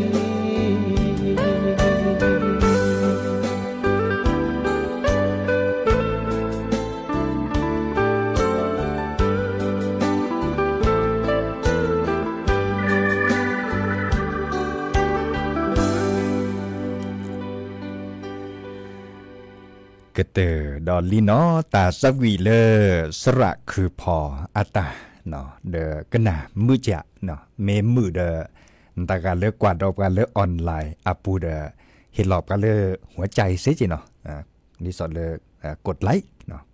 ကတၢၢ်ဒီးလံနီၤ တၢ်သးဝံၣ်လၢ သရၣ်ခုၣ်ဖီၣ်အတၢ်နီၤ ဒီးကနၣ်မုာ်ကၠးနီၤ မ့ၢ်မုာ်ဒီး တဂၤလၢကွၢ်ဒီးပှၤလၢ online အပူၤဒီး ဟ့ၣ်လီၤပှၤလၢ หัวใจ စ့ၢ်ကီးနီၤ ဒ်သိးလၢ กดไลค์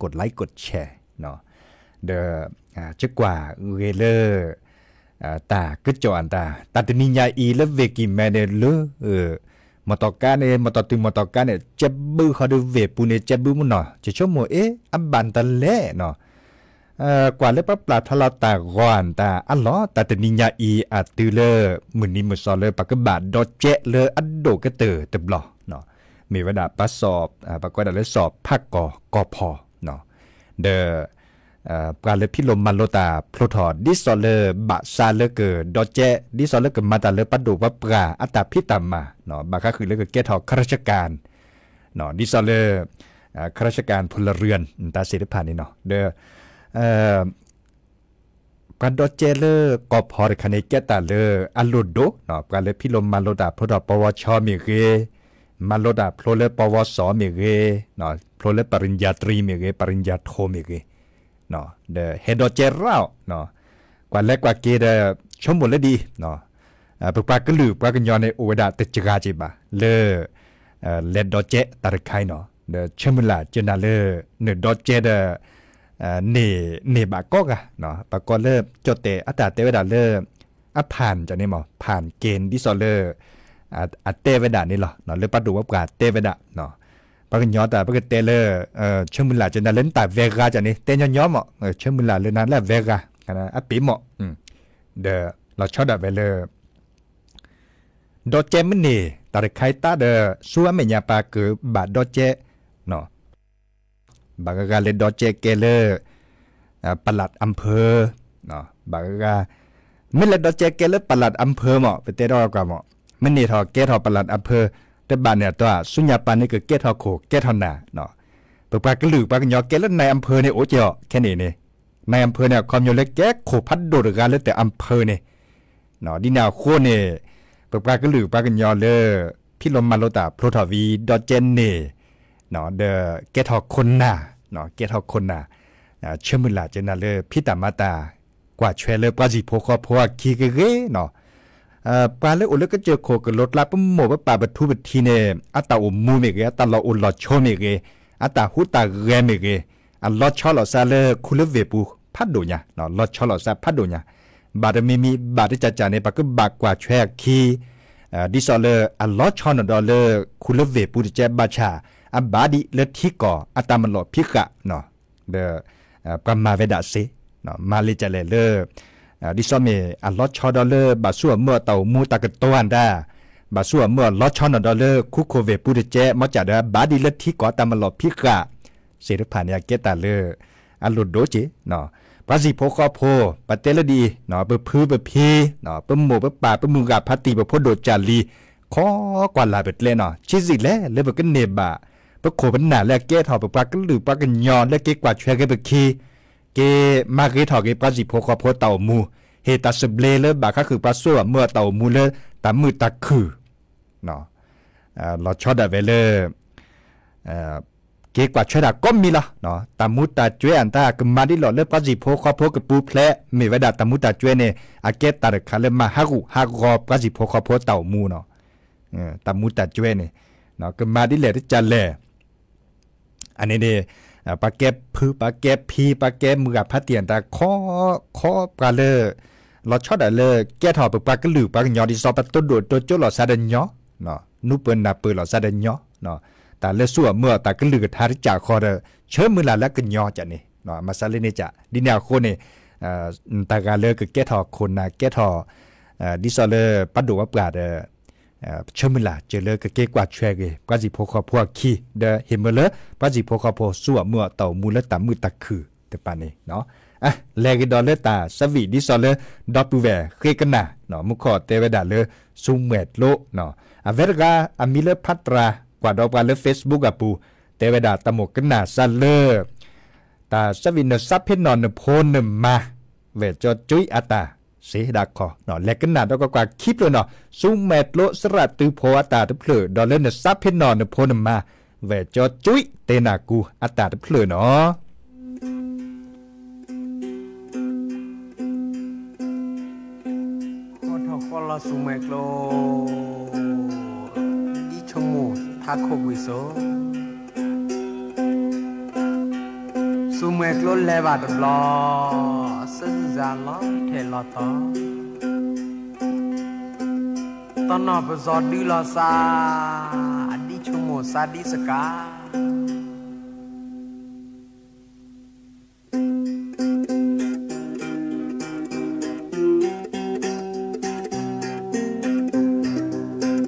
กดไลค์ กดแชร์ နီၤ ဒီး စ့ၢ်ကီးကွၢ်ဂ့ၤလၢ တၢ်ကစီၣ်အတၢ် တၢ်တနံၤညါအံၤလၢ ဝ့ၢ်ကံၢ်မဲန့ၣ်လၢ အၢ မီႇတေႃႇကါးန့ၣ် မီၣ်တေႃႇတိုၵ်း မီၣ်တေႃႇကါးန့ၣ် ကၠဲးဘုၣ်ဃီဒုး ဝေႇပူၤန့ၣ် ကၠဲးဘုၣ်မုၢ်နီၤ ကၠဲးဆိကမိၣ် ဢေး အဘၣ်တလဲၣ်နီၤ ၵၢၼ်လၢပျၢၵ်ႈဖျါလီၤတၢ်ဂီၢ် တၢ်အလီၢ် တၢ်တနံၤညါအံၤ အတုၤလၢ မုၢ်နံၤမုၢ်သီလၢ ပကဘၣ်ဒီးကၠဲးလၢအဒိၣ်ကတၢၢ်တဘျီ မ့ၢ်ဝဲဒၣ် ပစ ပကွဲးဒၣ်လၢ စ ဖ က ကီၢ်ဖီ ဒီး ပှၤလၢဖံးလိာ်မၤလိာ်တၢ်ဖျိထီၣ် ဒ်သိးလၢ ဘၣ်သးလၢကဒီးကၠဲး ဒ်သိးလၢကမၤတၢ်လၢပှၤဒိၣ်ပှၤပှၢ် အတၢ်ဖံးတၢ်မၤ ဘၣ်ဃးဃုာ်လၢကကဲထီၣ် ခရၢၡကၢၼ် ဒ်သိးလၢ ခရၢၡကၢၼ်ဖိလရံၢၼ် တၢ်သ့ၣ်တဖၣ်န့ၣ်နီၤ ဒီး ပှၤဒီးကၠဲးလၢကီၢ်ဖီတခါန့ၣ် ကဲတၢ်လၢအလိၣ်ဒိၣ် ပှၤလၢဖံးလိာ်မၤလိာ်တၢ်ဖျိထီၣ် ပဝချ မ့ၢ်ဂ့ၤ, မၤလိာ်တၢ်ဖျိလၢ ပဝစ မ့ၢ်ဂ့ၤ, ဖျိလၢ ပရံၣ်ညါတြံ မ့ၢ်ဂ့ၤ, ပရံၣ်ညါထိ မ့ၢ်ဂ့ၤ ဒီးဟဲဒီးကၠဲးရၣ် ကွၢ်လဲကွၢ်က့ၤဒီး ဆိကမိၣ်လၢဒ်အံၤ ပပှၤကလုာ်ပှၤကညီန့ၣ် အိၣ်ဝဲဒၣ်တစှၤက့ၤဘၣ်လၢ လဲၤဒီးကၠဲးတၢ်တခါအံၤနီၤ ဒီးဆၢမုၢ်လၢ်ကၠဲးနၤလၢ နဒီးကၠဲးဒီး န့ၢ် န့ၢ်ဘၣ်ကိးဂၤ ပှၤကိးလၢ ကၠီၣ်တဲၣ်အတၢ်တဲဝဲဒၣ်လၢ အဖၢၼ်ကၠၢန့ၣ်မး ဖၢၼ်ကၠၢ ဒ်သိးလၢ အတဲဝဲဒၣ်န့ၣ်လီၤ လၢပှၤဒိၣ်ပှၤပှၢ်တဲဝဲဒၣ် ပှၤကညီတၢ်ပကတဲလၢ ဆၢမုၢ်လၢ်ကၠဲးနၤလၢနတၢ်ဝဲဂၤကၠၢန့ၣ် တဲညီညီမး ဆၢမုၢ်လၢ်လၢနၤလၢအဝဲဂၤ အပ့ၤမး ဒီးလီၤဆီဒၣ်ဝဲလၢ ဒီးကၠဲးမ့ၢ်န့ၢ် တၢ်တခါအံၤတၢ်ဒီး ဆူအမဲာ်ညါပှၤကဘၣ်ဒီးကၠဲး ဘၣ်ဂၤဂၤလဲၤဒီးကၠဲးကဲလၢ ပလတ်အမ်ၣ်ဖၢၣ် ဘၣ်ဂၤဂၤ မ့ၢ်လဲၤဒီးကၠဲးကဲလၢပလတ်အမ်ၣ်ဖၢၣ်မး ပတဲဒီးကွၢ်မး မ့ၢ်န့ၢ်ထီၣ်ကဲထီၣ်ပလတ်အမ်ၣ်ဖၢၣ် တဘၣ်န့ၣ်အတီၢ် ဆူညါပှၤန့ၣ်ကကဲထီၣ်ခိၣ်ကဲထီၣ်နၢ် ပပှၤကလုာ်ပှၤကညီကဲလၢ နၢ်အမ်ၣ်ဖၢၣ်န့ၣ် အိၣ်က့ၤအီၤ ခဲန့ၣ်န့ၣ် နၢ်အမ်ၣ်ဖၢၣ်န့ၣ် အခီပညီလၢကဲခိၣ်ဖးဒိၣ်တဂၤလၢတၢ်အမ်ၣ်ဖၢၣ်န့ၣ် ဒ်န့ၣ်အဃိန့ၣ် ပပှၤကလုာ်ပှၤကညီလၢ ဖံးလိာ်မၤလိာ်တၢ်ဖျိထီၣ်ဝံၤ ဒီးကၠဲးန့ၢ် ဒီးကဲထီၣ်ခိၣ်နၢ် ကဲထီၣ်ခိၣ်နၢ် ဆၢမုၢ်လၢ်ကၠဲးနၤလၢ ဖံးတၢ်မၤတၢ် ကွၢ်ဆွဲလၢပှၤစံၣ်ဖိဃီဖိအခံကဂ့ၤနီၤ ပှၤလၢအိၣ်လၢကစၢၢ်ခိၣ်ကလိၤကျါ ပမိၢ်ပပၢ်ပထူပထံးန့ၣ် အတၢ်အိၣ်မူမ့ၢ်ဂ့ၤ အတၢ်လီၤအိၣ်လီၤဆိးမ့ၢ်ဂ့ၤ အတၢ်ဟူးတၢ်ဂဲၤမ့ၢ်ဂ့ၤ အလီၤဆီလိာ်သးလၢခူလၢဝ့ၢ်ပူၤဖးဒိၣ်ညါ လီၤဆီလိာ်သးဖးဒိၣ်ညါ ဘၣ်တမံၤမံၤ ဘၣ်တကးကးန့ၣ် ပကဘၣ်ကွၢ်ဆွဲအခံ ဒ်သိးလၢအလီၤဆီနီၣ်ဒီးလၢခူလၢဝ့ၢ်ပူၤတကဲး ဘၣ်ဆၣ် အဘၣ်ဒံးလၢထံကီၢ် အတၢ်မၤလီၢ်ဖံးဃာ် ဒီး ပှၤမၤဝဲဒၣ်စ့ မၤလၢကလဲၣ်လၢ ဒ်သိးမ့ၢ်အလီၤဆီဒီးလၢ ဘၣ်ဆူအမုၢ်အတၢ်အိၣ်မူတၢ်ကတိၤအတၢ် ဘၣ်ဆူအမုၢ်အလီၤဆီနီၣ်ဒီးလၢခူခိၣ်ဝ့ၢ်ပူၤတကဲး မ့ၢ်ကးဒီးအဘၣ်ဒံးလၢထံကီၢ်တၢ်မၤလီၢ်ဖံးဃာ် သ့ၣ်တဖၣ်န့ၣ် အကဲတၢ်လၢ အလိၣ်ဒိၣ်က့ၤ ပှၤစံၣ်ဖိဃီဖိ ပတဲလၢဒ်အံၤ ပဖုပဖံ ပမိၢ်ပပၢ် ပမုၢ်ဂၤဖါတံၢ် ပဖိဒိၣ်ကၢ်လံၤ ခိးကွၢ်လၢ်ပကျဲနီၤ ဆံးစံၣ်လဲၣ် လၢပကန့ၢ်ဘၣ် ပခိၣ်ပနၢ်လၢအကဲထီၣ် ပပှၤကလုာ်ပှၤကညီလၢက့ၤကွၢ်ဆွဲက့ၤပခံ က့ၤမၤဂ့ၤထီၣ်က့ၤပှၤစံၣ်ဖိဃီဖိတၢ်အိၣ်မူ ဟ့ၣ်တၢ်သဘျ့လၢဘၣ်ဃးဃုာ်ပှၤစိအမုၢ်အတၢ်အိၣ်မူလၢတၢ်မုာ်တၢ်ခုၣ် လီၤဆီဒၣ်ဝဲလၢ က့ၤကွၢ်ဆွဲတၢ်ကိးမံၤလီၤ တၢ်မူတၢ်ကွဲးအတၢ်ကမၤဒ်လီၢ်လၢပှၤစံၣ်ဖိဃီဖိကပူၤဖျဲး မ့ၢ်ဝဲဒၣ်တၢ်မူတၢ်ကွဲးန့ၣ် အကဲတၢ်တခါလၢမၤဟးဂူာ်ဟးဂီၤပှၤစံၣ်ဖိဃီဖိတၢ်အိၣ်မူနီၤ တၢ်မူတၢ်ကွဲးန့ၣ် ကမၤဒ်လဲၣ်တကးလဲၣ် အန့ၣ်န့ၣ် ပှၤကဲဖု ပှၤကဲဖံ ပှၤကဲမုၢ်ဂၤဖါတံၢ်အတၢ် ခိး ခိးပှၤလၢ လီၤဆီဒၣ်လၢကဲထီၣ်ပပှၤကလုာ်ပှၤကညီ ဒ်သိးပတိၢ်ဒိၣ်တိၢ်ကၠိလိာ်သးဒီးညီ နူပၢၤနၢ်ပၢၤလိာ်သးဒီးညီ တၢ်လၢစိအမုၢ်အတၢ်ကလုၢ်ကထါတကးဃီဒီး ဆၢမုၢ်လၢ်လၢကညီကန့ၣ် မၤသးလၢန့ၣ်က ဒ်န့ၣ်အဃိန့ၣ် တၢ်ဂၤလၢကကဲထီၣ်ခိၣ်နၢ်ကဲထီၣ် ဒ်သိးလၢပှၤဒိၣ်ပှၤပှၢ်ဒီး ဆၢမုၢ်လၢ်စၢၤလၢကက့ၤကွၢ်ဆွဲက့ၤ ပှၤစံၣ်ဖိဃီဖိအခံ ဒီးဟ့ၣ်မၢလၢ ပှၤစံၣ်ဖိဃီဖိစိအမုၢ်အတၢ်အိၣ်မူလၢတၢ်မုာ်တၢ်ခုၣ်တဖၣ်န့ၣ် လဲၤကဒီးလၢတၢ်သးဝံၣ်ဒ်သိးလၢ ဒီပုၢ်ဝဲၢ်ဃ့ကနၣ် မူခိၣ်တဲဝဲဒၣ်လၢ ဆူမဲာ်ကျိ အဝဲတဂၤအမံၤလၢဖးတြၢ် ကွၢ်ဒီးပှၤလၢ Facebook အပူၤ တဲဝဲဒၣ်တၢ်မိၣ်ကနၣ်စၢ်လၢ တၢ်သးဝံၣ် နသးဖ့ၣ်နီၣ်နဖိနမါ ဝဲၢ်ကၠီကၠွံအတၢ် စ့ဒၣ်ခီ လဲၤကနၣ်ဒီးကွၢ်ကွၢ်ခံဖျၢၣ်နီၤ ဆူမဲာ်ကျိ သရၣ်တုဖိအတၢ်တဖျၢၣ် ဒီးလၢနသးဖ့ၣ်နီၣ်နဖိနမါ ဝဲၢ်ကၠီကၠွံတဲနၢ်ကူအတၢ်တဖျၢၣ်နီၤ ဃီထီၣ်ဃီလီၤဆူမဲာ်ကျိ ဒ်ဆိကမိၣ်ထးခိၣ်ကွံာ်စိ ဆူမဲာ်ကျိလဲၤဘၣ်တဘျီ စၢစၢလီၤထဲးလီၤတီၤ တၢ်နီၢ်ပဇီၤဒုလီၤစႃၢ် အဒံၣ်ဆိကမိၣ်စၢ်ဒံၣ်စကၢ် သူမ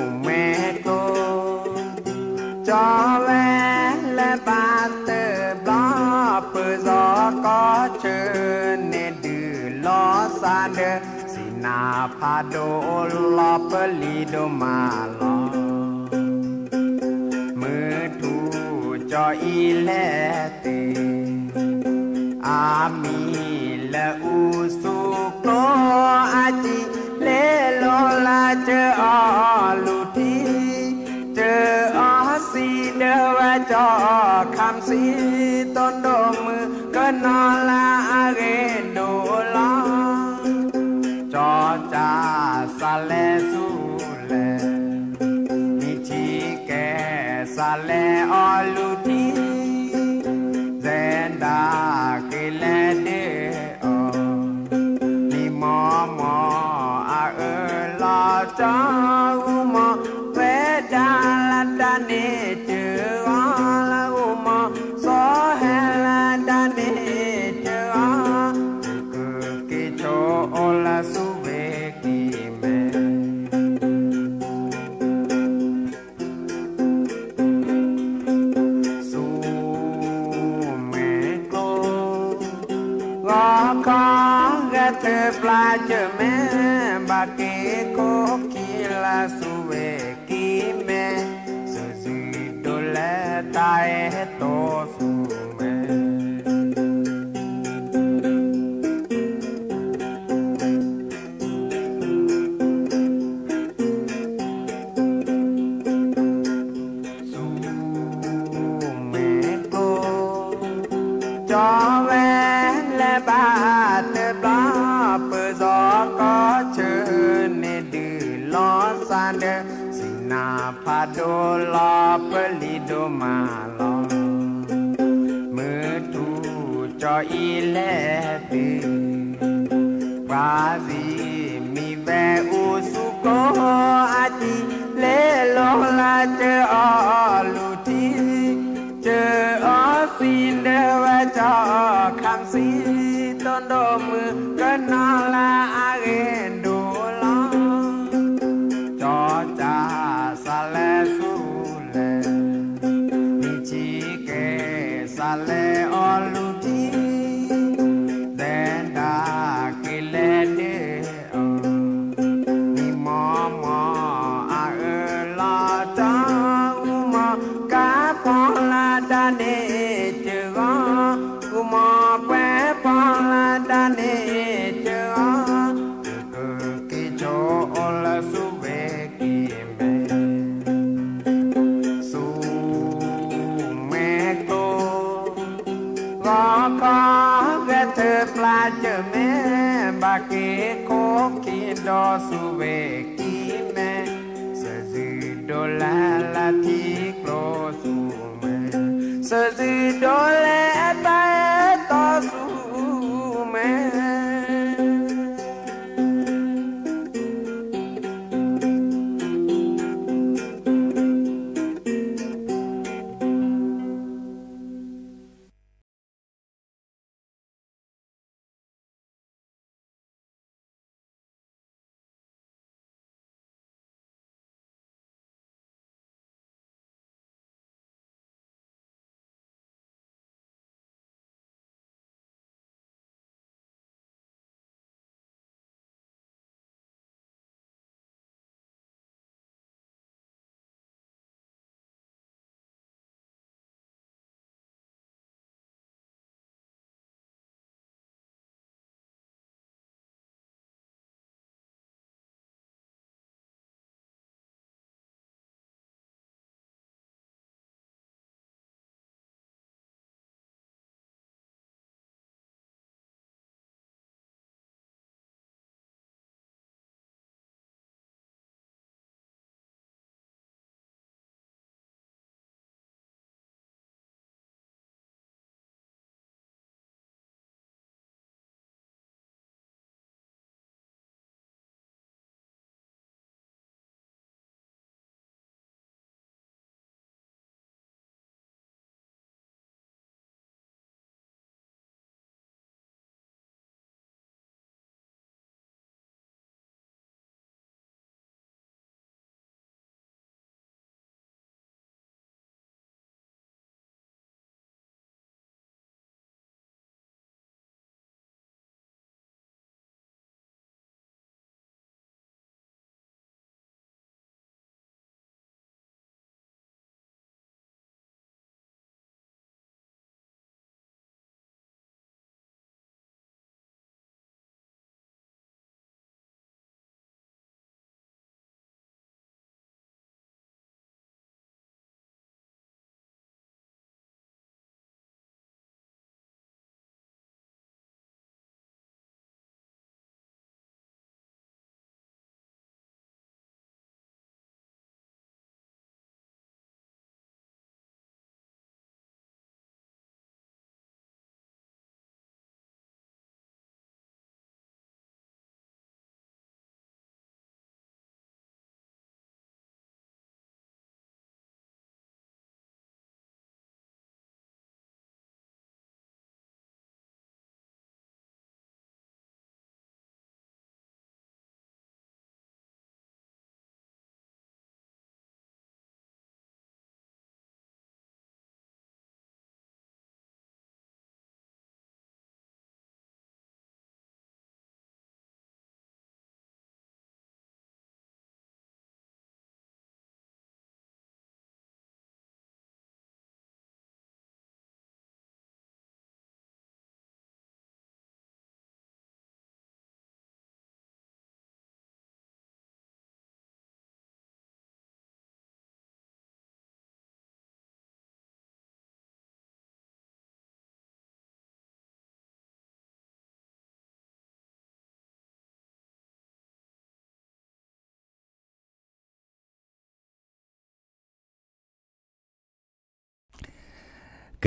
ဲာ်ကျိ ကၠီဝဲလၢဘၣ်တဘျီ ပၢၤစီၤကီၢ်ဆၢန့ၣ် ဒုးလီၤစၢ်ဒီး စံၣ်နၤဖးဒိၣ်လီၤ ပလံၤဒိၣ်မးလီၤ. မုၢ်ထူၣ်ကၠီအံၤလဲၤတုၤ အမံၤလၢအူသူကျိ အစံၣ်လ့လိာ်လၢ စၢၤအီၤလူၤထံ စၢၤအီၤစံၣ်ဒီးဝဲ ကၠီခၣ်စံၣ် တိၢ်ဒိၣ်မုၢ်ကနီၤလၢ အဂ့ၢ်ဒိၣ်လီၤ. ကၠီကၢ်စၢ်လဲၤဆူလဲၣ် မ့ၢ်ထံကဲ စၢ်လဲၤအီၤလူၤထံ စဲဒၣ်က့ၤလဲၤဒ့အီၤ လံၤမီမီအအၢလီၤ ကၠီ ဂုၢ်မီၤဝဲဒၣ်လၢတၢ်န့ၣ် စၢၤအီၤလၢ ဂုၢ်မီၤစီၤဟဲလၢတၢ်န့ၣ် စၢၤအီၤ ကက့ၤဆိအိၣ်လၢ သူဝ့ၢ်ကံၢ်မဲ သူမဲာ်ကျိ ဂီၤခီဂဲၤထၢၣ်ပျၢ်စၢၤမဲ ဘၣ်က့ၤခိၣ်ခံလၢ သူဝ့ၢ်ကံၢ်မဲ စၢၤစုဒိၣ်လဲၣ် တၢ်အဲၣ်တီဆူမဲ သူမဲာ်ကျိ ကၠီဝဲလၢဘၣ်တဘျီ ပၢၤစီၤကီၢ်ဆၢန့ၣ် ဒုးလီၤစၢ်ဒီး စံၣ်နၤဖးဒိၣ်လီၤ ပလံၤဒိၣ်မးလီၤ. မုၢ်ထူၣ်ကၠီအံၤလဲၤတုၤ ပှၤစံၣ်မံၤဝဲအူသူကျိ အစံၣ်လ့လိာ်လၢ စၢၤအီၤလူၤထံ စၢၤအီၤစံၣ်ဒီးဝဲ ကၠီခၣ်စံၣ် တိၢ်ဒိၣ်မုၢ်ကနီၤလၢ အဂ့ၢ်ဒိၣ်လီၤ. ကၠီကၢ်စၢ်လဲၤဆူလဲၣ် မ့ၢ်ထံကဲ စၢ်လဲၤအီၤလူၤထံ စဲဒၣ်က့ၤလဲၤဒ့အီၤ လံၤမီမီအအၢလီၤ ကၠီ ဂုၢ်မီၤကါဖီလၢတၢ်န့ၣ် စၢၤအီၤ ဂုၢ်မီၤပှဲၤဖီလၢတၢ်န့ၣ် စၢၤအီၤ ကက့ၤဆိအိၣ်လၢ သူဝ့ၢ်ကံၢ်မဲ သူမဲာ်ကျိ ဂီၤခီဂဲၤထၢၣ်ပျၢ်စၢၤမဲ ဘၣ်က့ၤခိၣ်ခံဒီး သူဝ့ၢ်ကံၢ်မဲ စၢၤစုဒိၣ်လဲၣ်လၢ ထံကျိဆူမဲ စၢၤစုဒိၣ်လဲၣ် တၢ်အဲၣ်တီဆူမဲ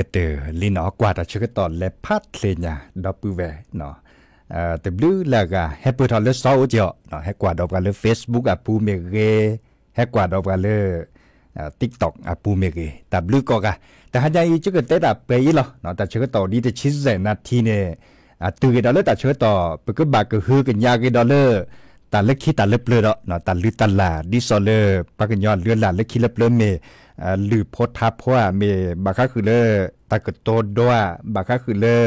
ကတၢၢ်လံနီၤ ကွၢ်တၢ်ဆၢကတီၢ်လဲၤဖးထီၣ်ညါ ဒီပုၢ်ဝဲၢ်နီၤ တဘျုးလၢ်ဂၤ ဟဲပၢၢ်ထီၣ်လၢစီၤအိၣ်က့ၤအီၤနီၤ ဟဲကွၢ်ဒီးပှၤလၢ Facebook အပူၤမ့ၢ်ဂ့ၤ ဟဲကွၢ်ဒီးပှၤလၢ TikTok အပူၤမ့ၢ်ဂ့ၤ တၢ်ဘျုးကိးဂၤ တဟါညါအံၤ ကၠိကတဲတၢ်ပှဲၤအံၤလီၤနီၤ တၢ်ဆၢကတီၢ်ဒ်တဆံယဲၢ်နၣ်ထံန့ၣ် တုၤက့ၤဒီးလၢတၢ်ဆၢကတီၢ် ပကဘၣ်ကဟုကညးက့ၤဒီးလၢ တၢ်လၢခံတၢ်လၢပျၢၤဒီးနီၤ တၢ်လုၢ်တၢ်လၢ် ဒ်သိးလၢ ပှၤကညီလုၢ်လၢ်လၢခံလၢပျၢၤမ့ၢ် လုၢ်ဖိထါဖိဧါ မ့ၢ်ဘၣ်ဃးဃုာ်လၢ တၢ်ကတိၤဒိဧါ ဘၣ်ဃးဃုာ်လၢ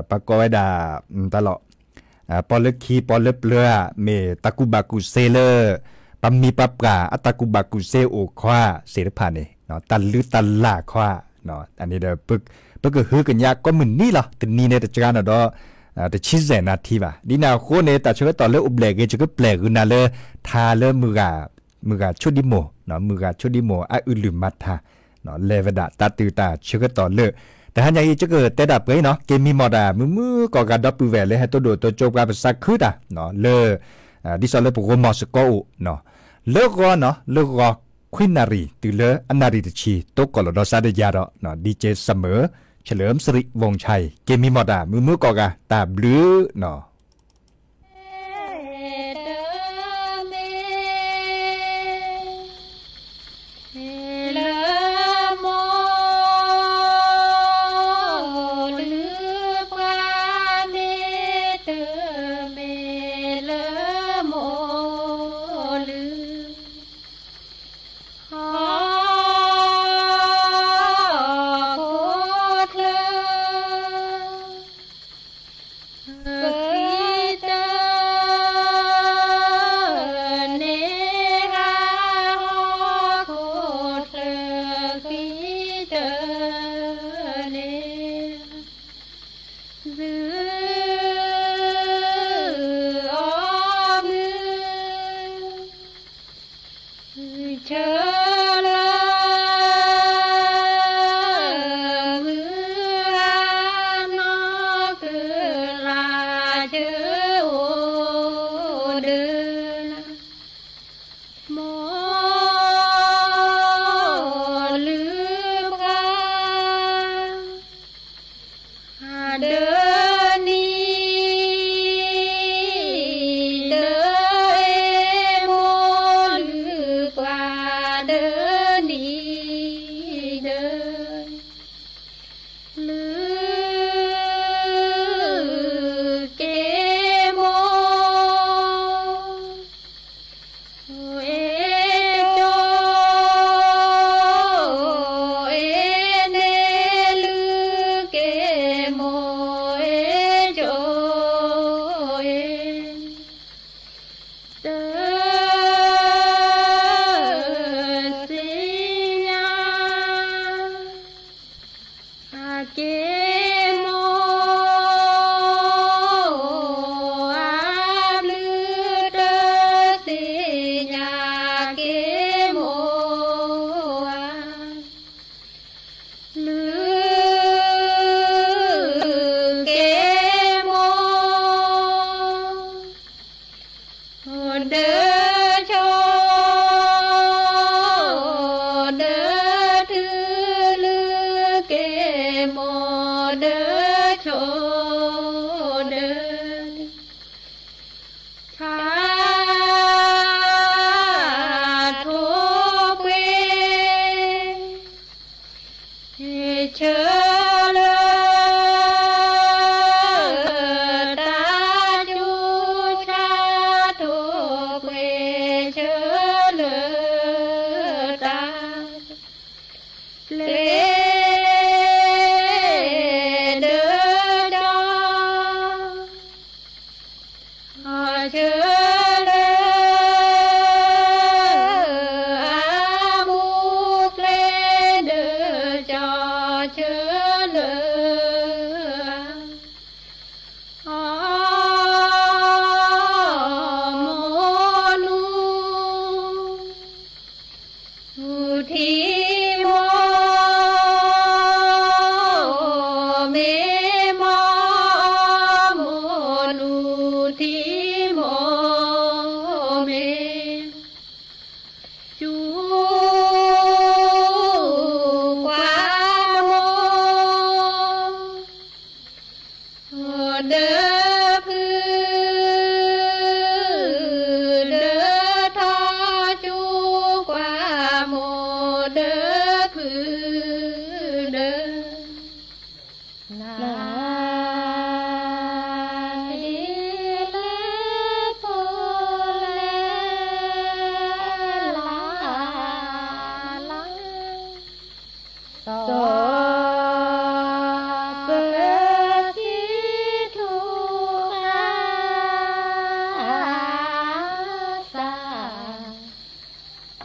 ပကိးဝဲဒၣ် တၢ်လီၤ ပီၣ်လၢခံပီၣ်လၢပျၢၤဧါ မ့ၢ်တၢ်ကူၣ်ဘၣ်ကူၣ်သ့လၢ ပမိၢ်ပပၢ်အတၢ်ကူၣ်ဘၣ်ကူၣ်သ့အိၣ်ခီဧါ သ့ၣ်တဖၣ်န့ၣ် တၢ်လုၢ်တၢ်လၢ်ခီဧါ အန့ၣ်ဒီး ပကဟုကညးကိးမုၢ်နံၤလီၤ တနံၤန့ၣ်တစှၤနီၤဒီး တဆံယဲၢ်နၣ်ထံဘၣ် ဒ်န့ၣ်အဃိန့ၣ် တၢ်ဆၢကတီၢ်လၢအိၣ်ဘျဲၣ်ဂ့ၤ ကၠိကပျဲဂုာ်နၤလၢ ထါလၢ မုၢ်ဂၤဆိဒံမိၢ် မုၢ်ဂၤဆိဒံမိၢ် အအုၣ်လုၢ်မၤထါ လဲၤဝဲဒၣ်တၢ်တုၤတၢ်ဆၢကတီၢ်လၢ တဟါညါအံၤ ကၠိကတဲတၢ်ပှဲၤအံၤနီၤ က့ၤမံမီၢ်တၢ် မုာ်မုာ်ကိးဂၤ ဒီပုၢ်ဝဲၢ်လၢဟဲတိၢ်ဒိၣ်တိၢ်ကၠိပှၤ ပသးခုတၢ် လၢ ဒ်သိးလၢပဂီၢ်မီၢ်စ့ၢ်ကီးအိၣ် လၢဂီၤနီၤ လၢဂီၤခွံနၣ်ရံၣ် တုၤလၢအနၣ်ရံၣ်တဆံ တိကိးလီၤဒီးစးဒယၤဒီး DJ Summer เฉลิมสิริวงศ์ชัย က့ၤမံမီၢ်တၢ် မုာ်မုာ်ကိးဂၤ တၢ်ဘျုးနီၤ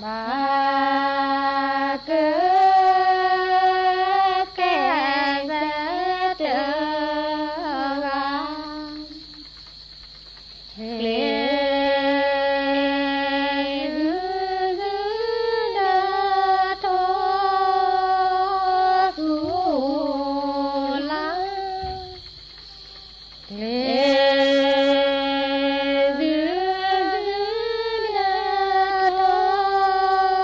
บาเกิดแก่เสด็จเถิด เกลเดินโทษสุรา เกลเดินโทษ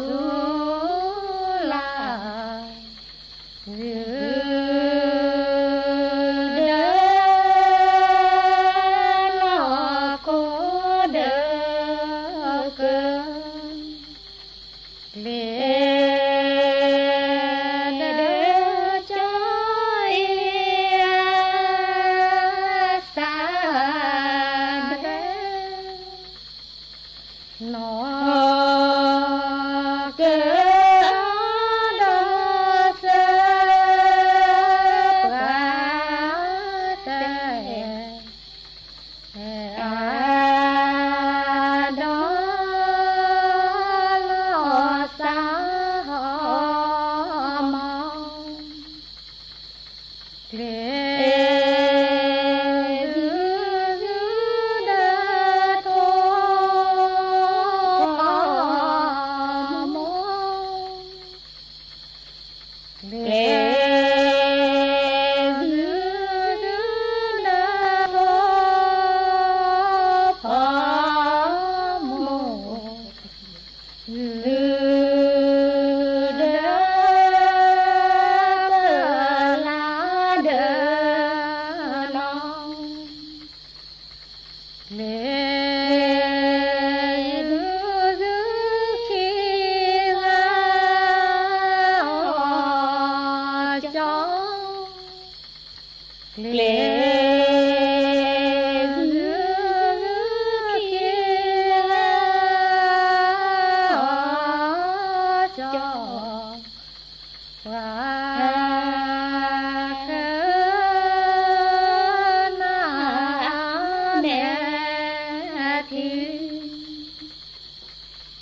สุรา เดินโลกเดินเกิน เกลเดินจอยสาแดง นอกเกิดดอกเสือปราแส ดอกลอดสาหอม เกลเดินโทษหอม เกลเดินโทษหอม เกลเดินลาเดินนอง เกลเดินขี้ลาจอ เกลเดินขี้ลาจอ ว่าเธอหน้าแม่ทิม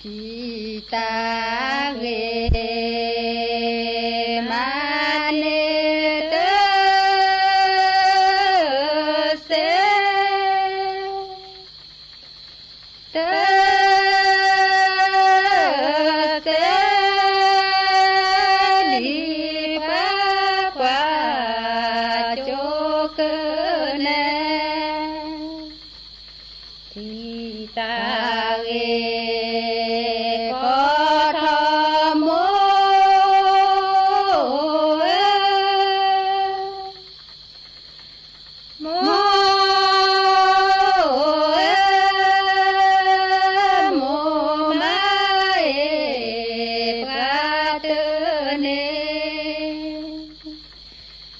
ทีตาเวมาเนเตอเส เตอเส ดีปากว่าโจเกอแน่ ทีตาเวกอทม โมเอ โมมาเอ ปราเตอเน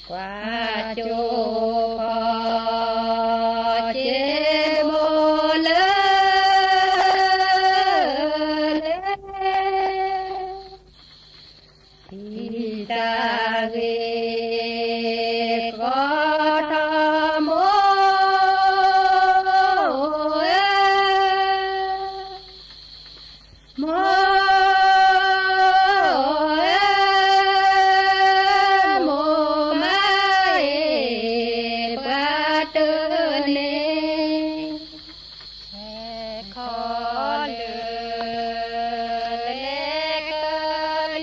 กว่าโจปอเจโมเลเล ทีตาเวกอทม โมเอ โมมาเอ ปราเตอเน แสขอเลือเล็ก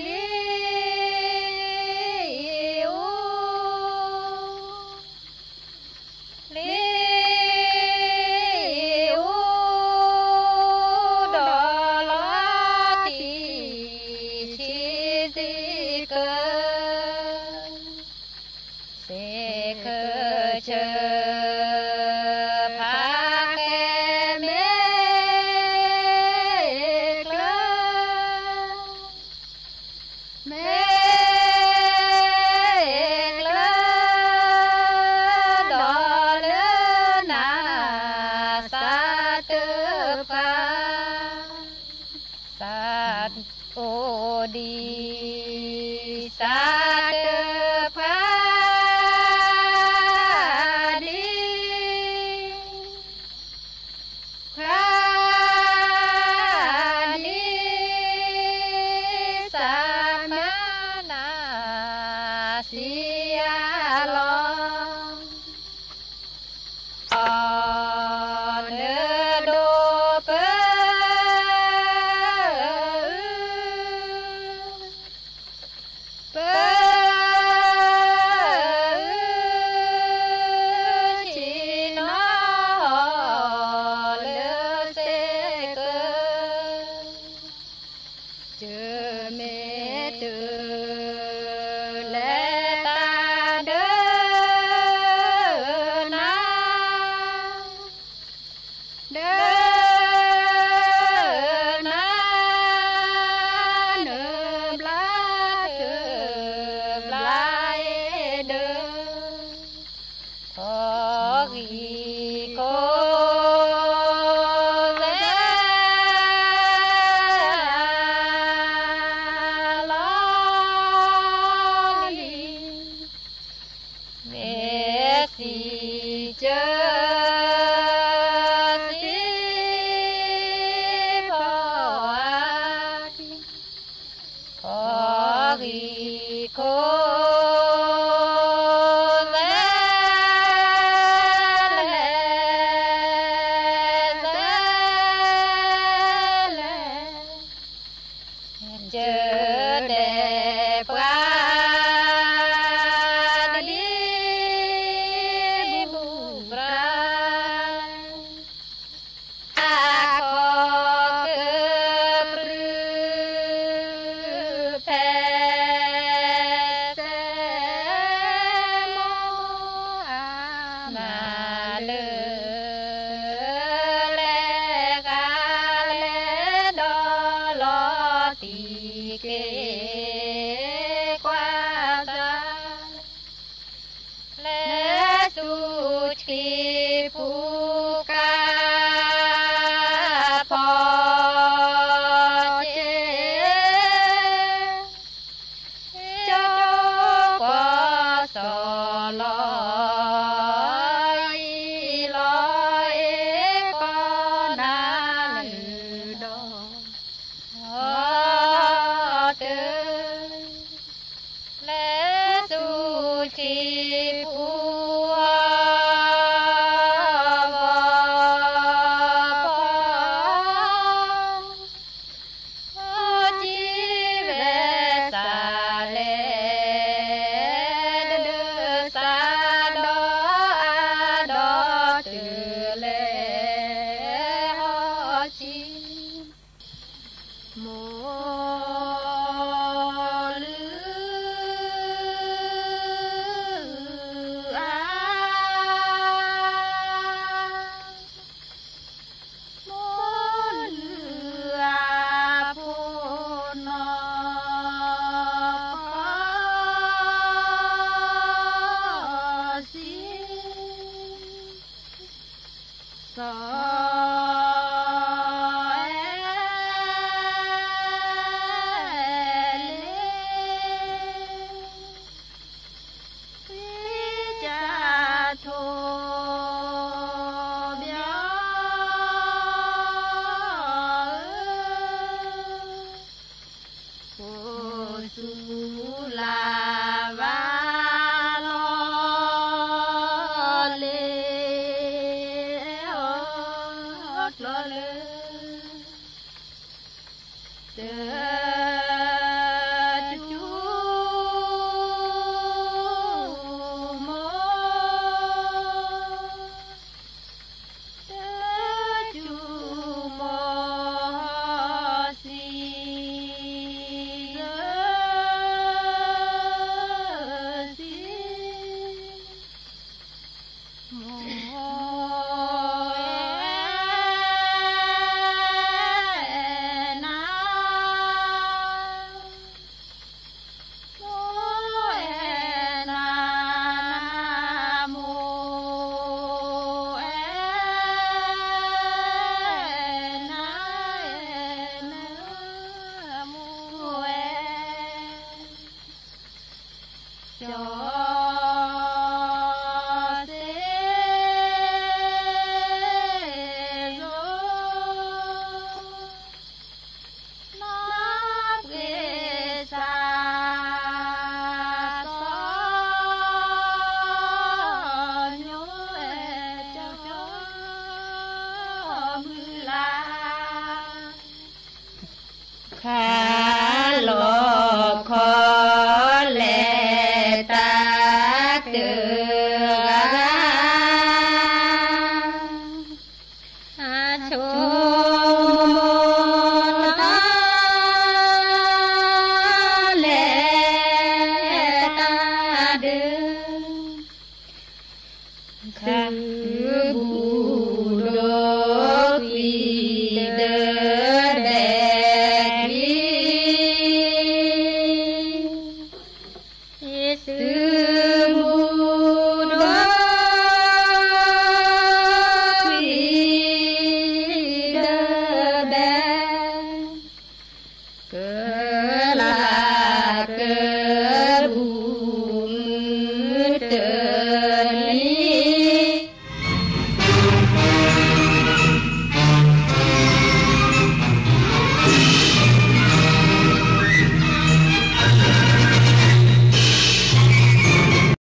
ลีอู ลีอูดอลาตีชีสิเกอ เสกเชอพาแก่แม่เกลอ แม่เกลอดอเลอนา สาเตอปา สาโอดี สาเตอปาดี พระดี မိၢ်လုၢ်အါ မိၢ်လုၢ်အါ ဖိနီၢ်ပီၢ်စံ စီၤအဲလ့း သံကၠၢ်ထိၣ်ဘျီ အိၣ်ဆူလၢ်ဘၣ်လီၤလ့ၤ အိၣ်ကျီလၢ တၢ်ကၠူမိၢ် တၢ်ကၠူမိၢ်စံ မိၢ်အဲၼါ မိၢ်အဲၣ်နၤ မိၢ်အဲၣ်နၤ အဲၣ်နၤ မိၢ်အဲၣ် ကၠီၣ်စ့ၣ်စိ နၢ်ပှ့ၤစၢ် စီၤညိအဲၣ် ကၠီၣ်မုၢ်လၢ် ခါ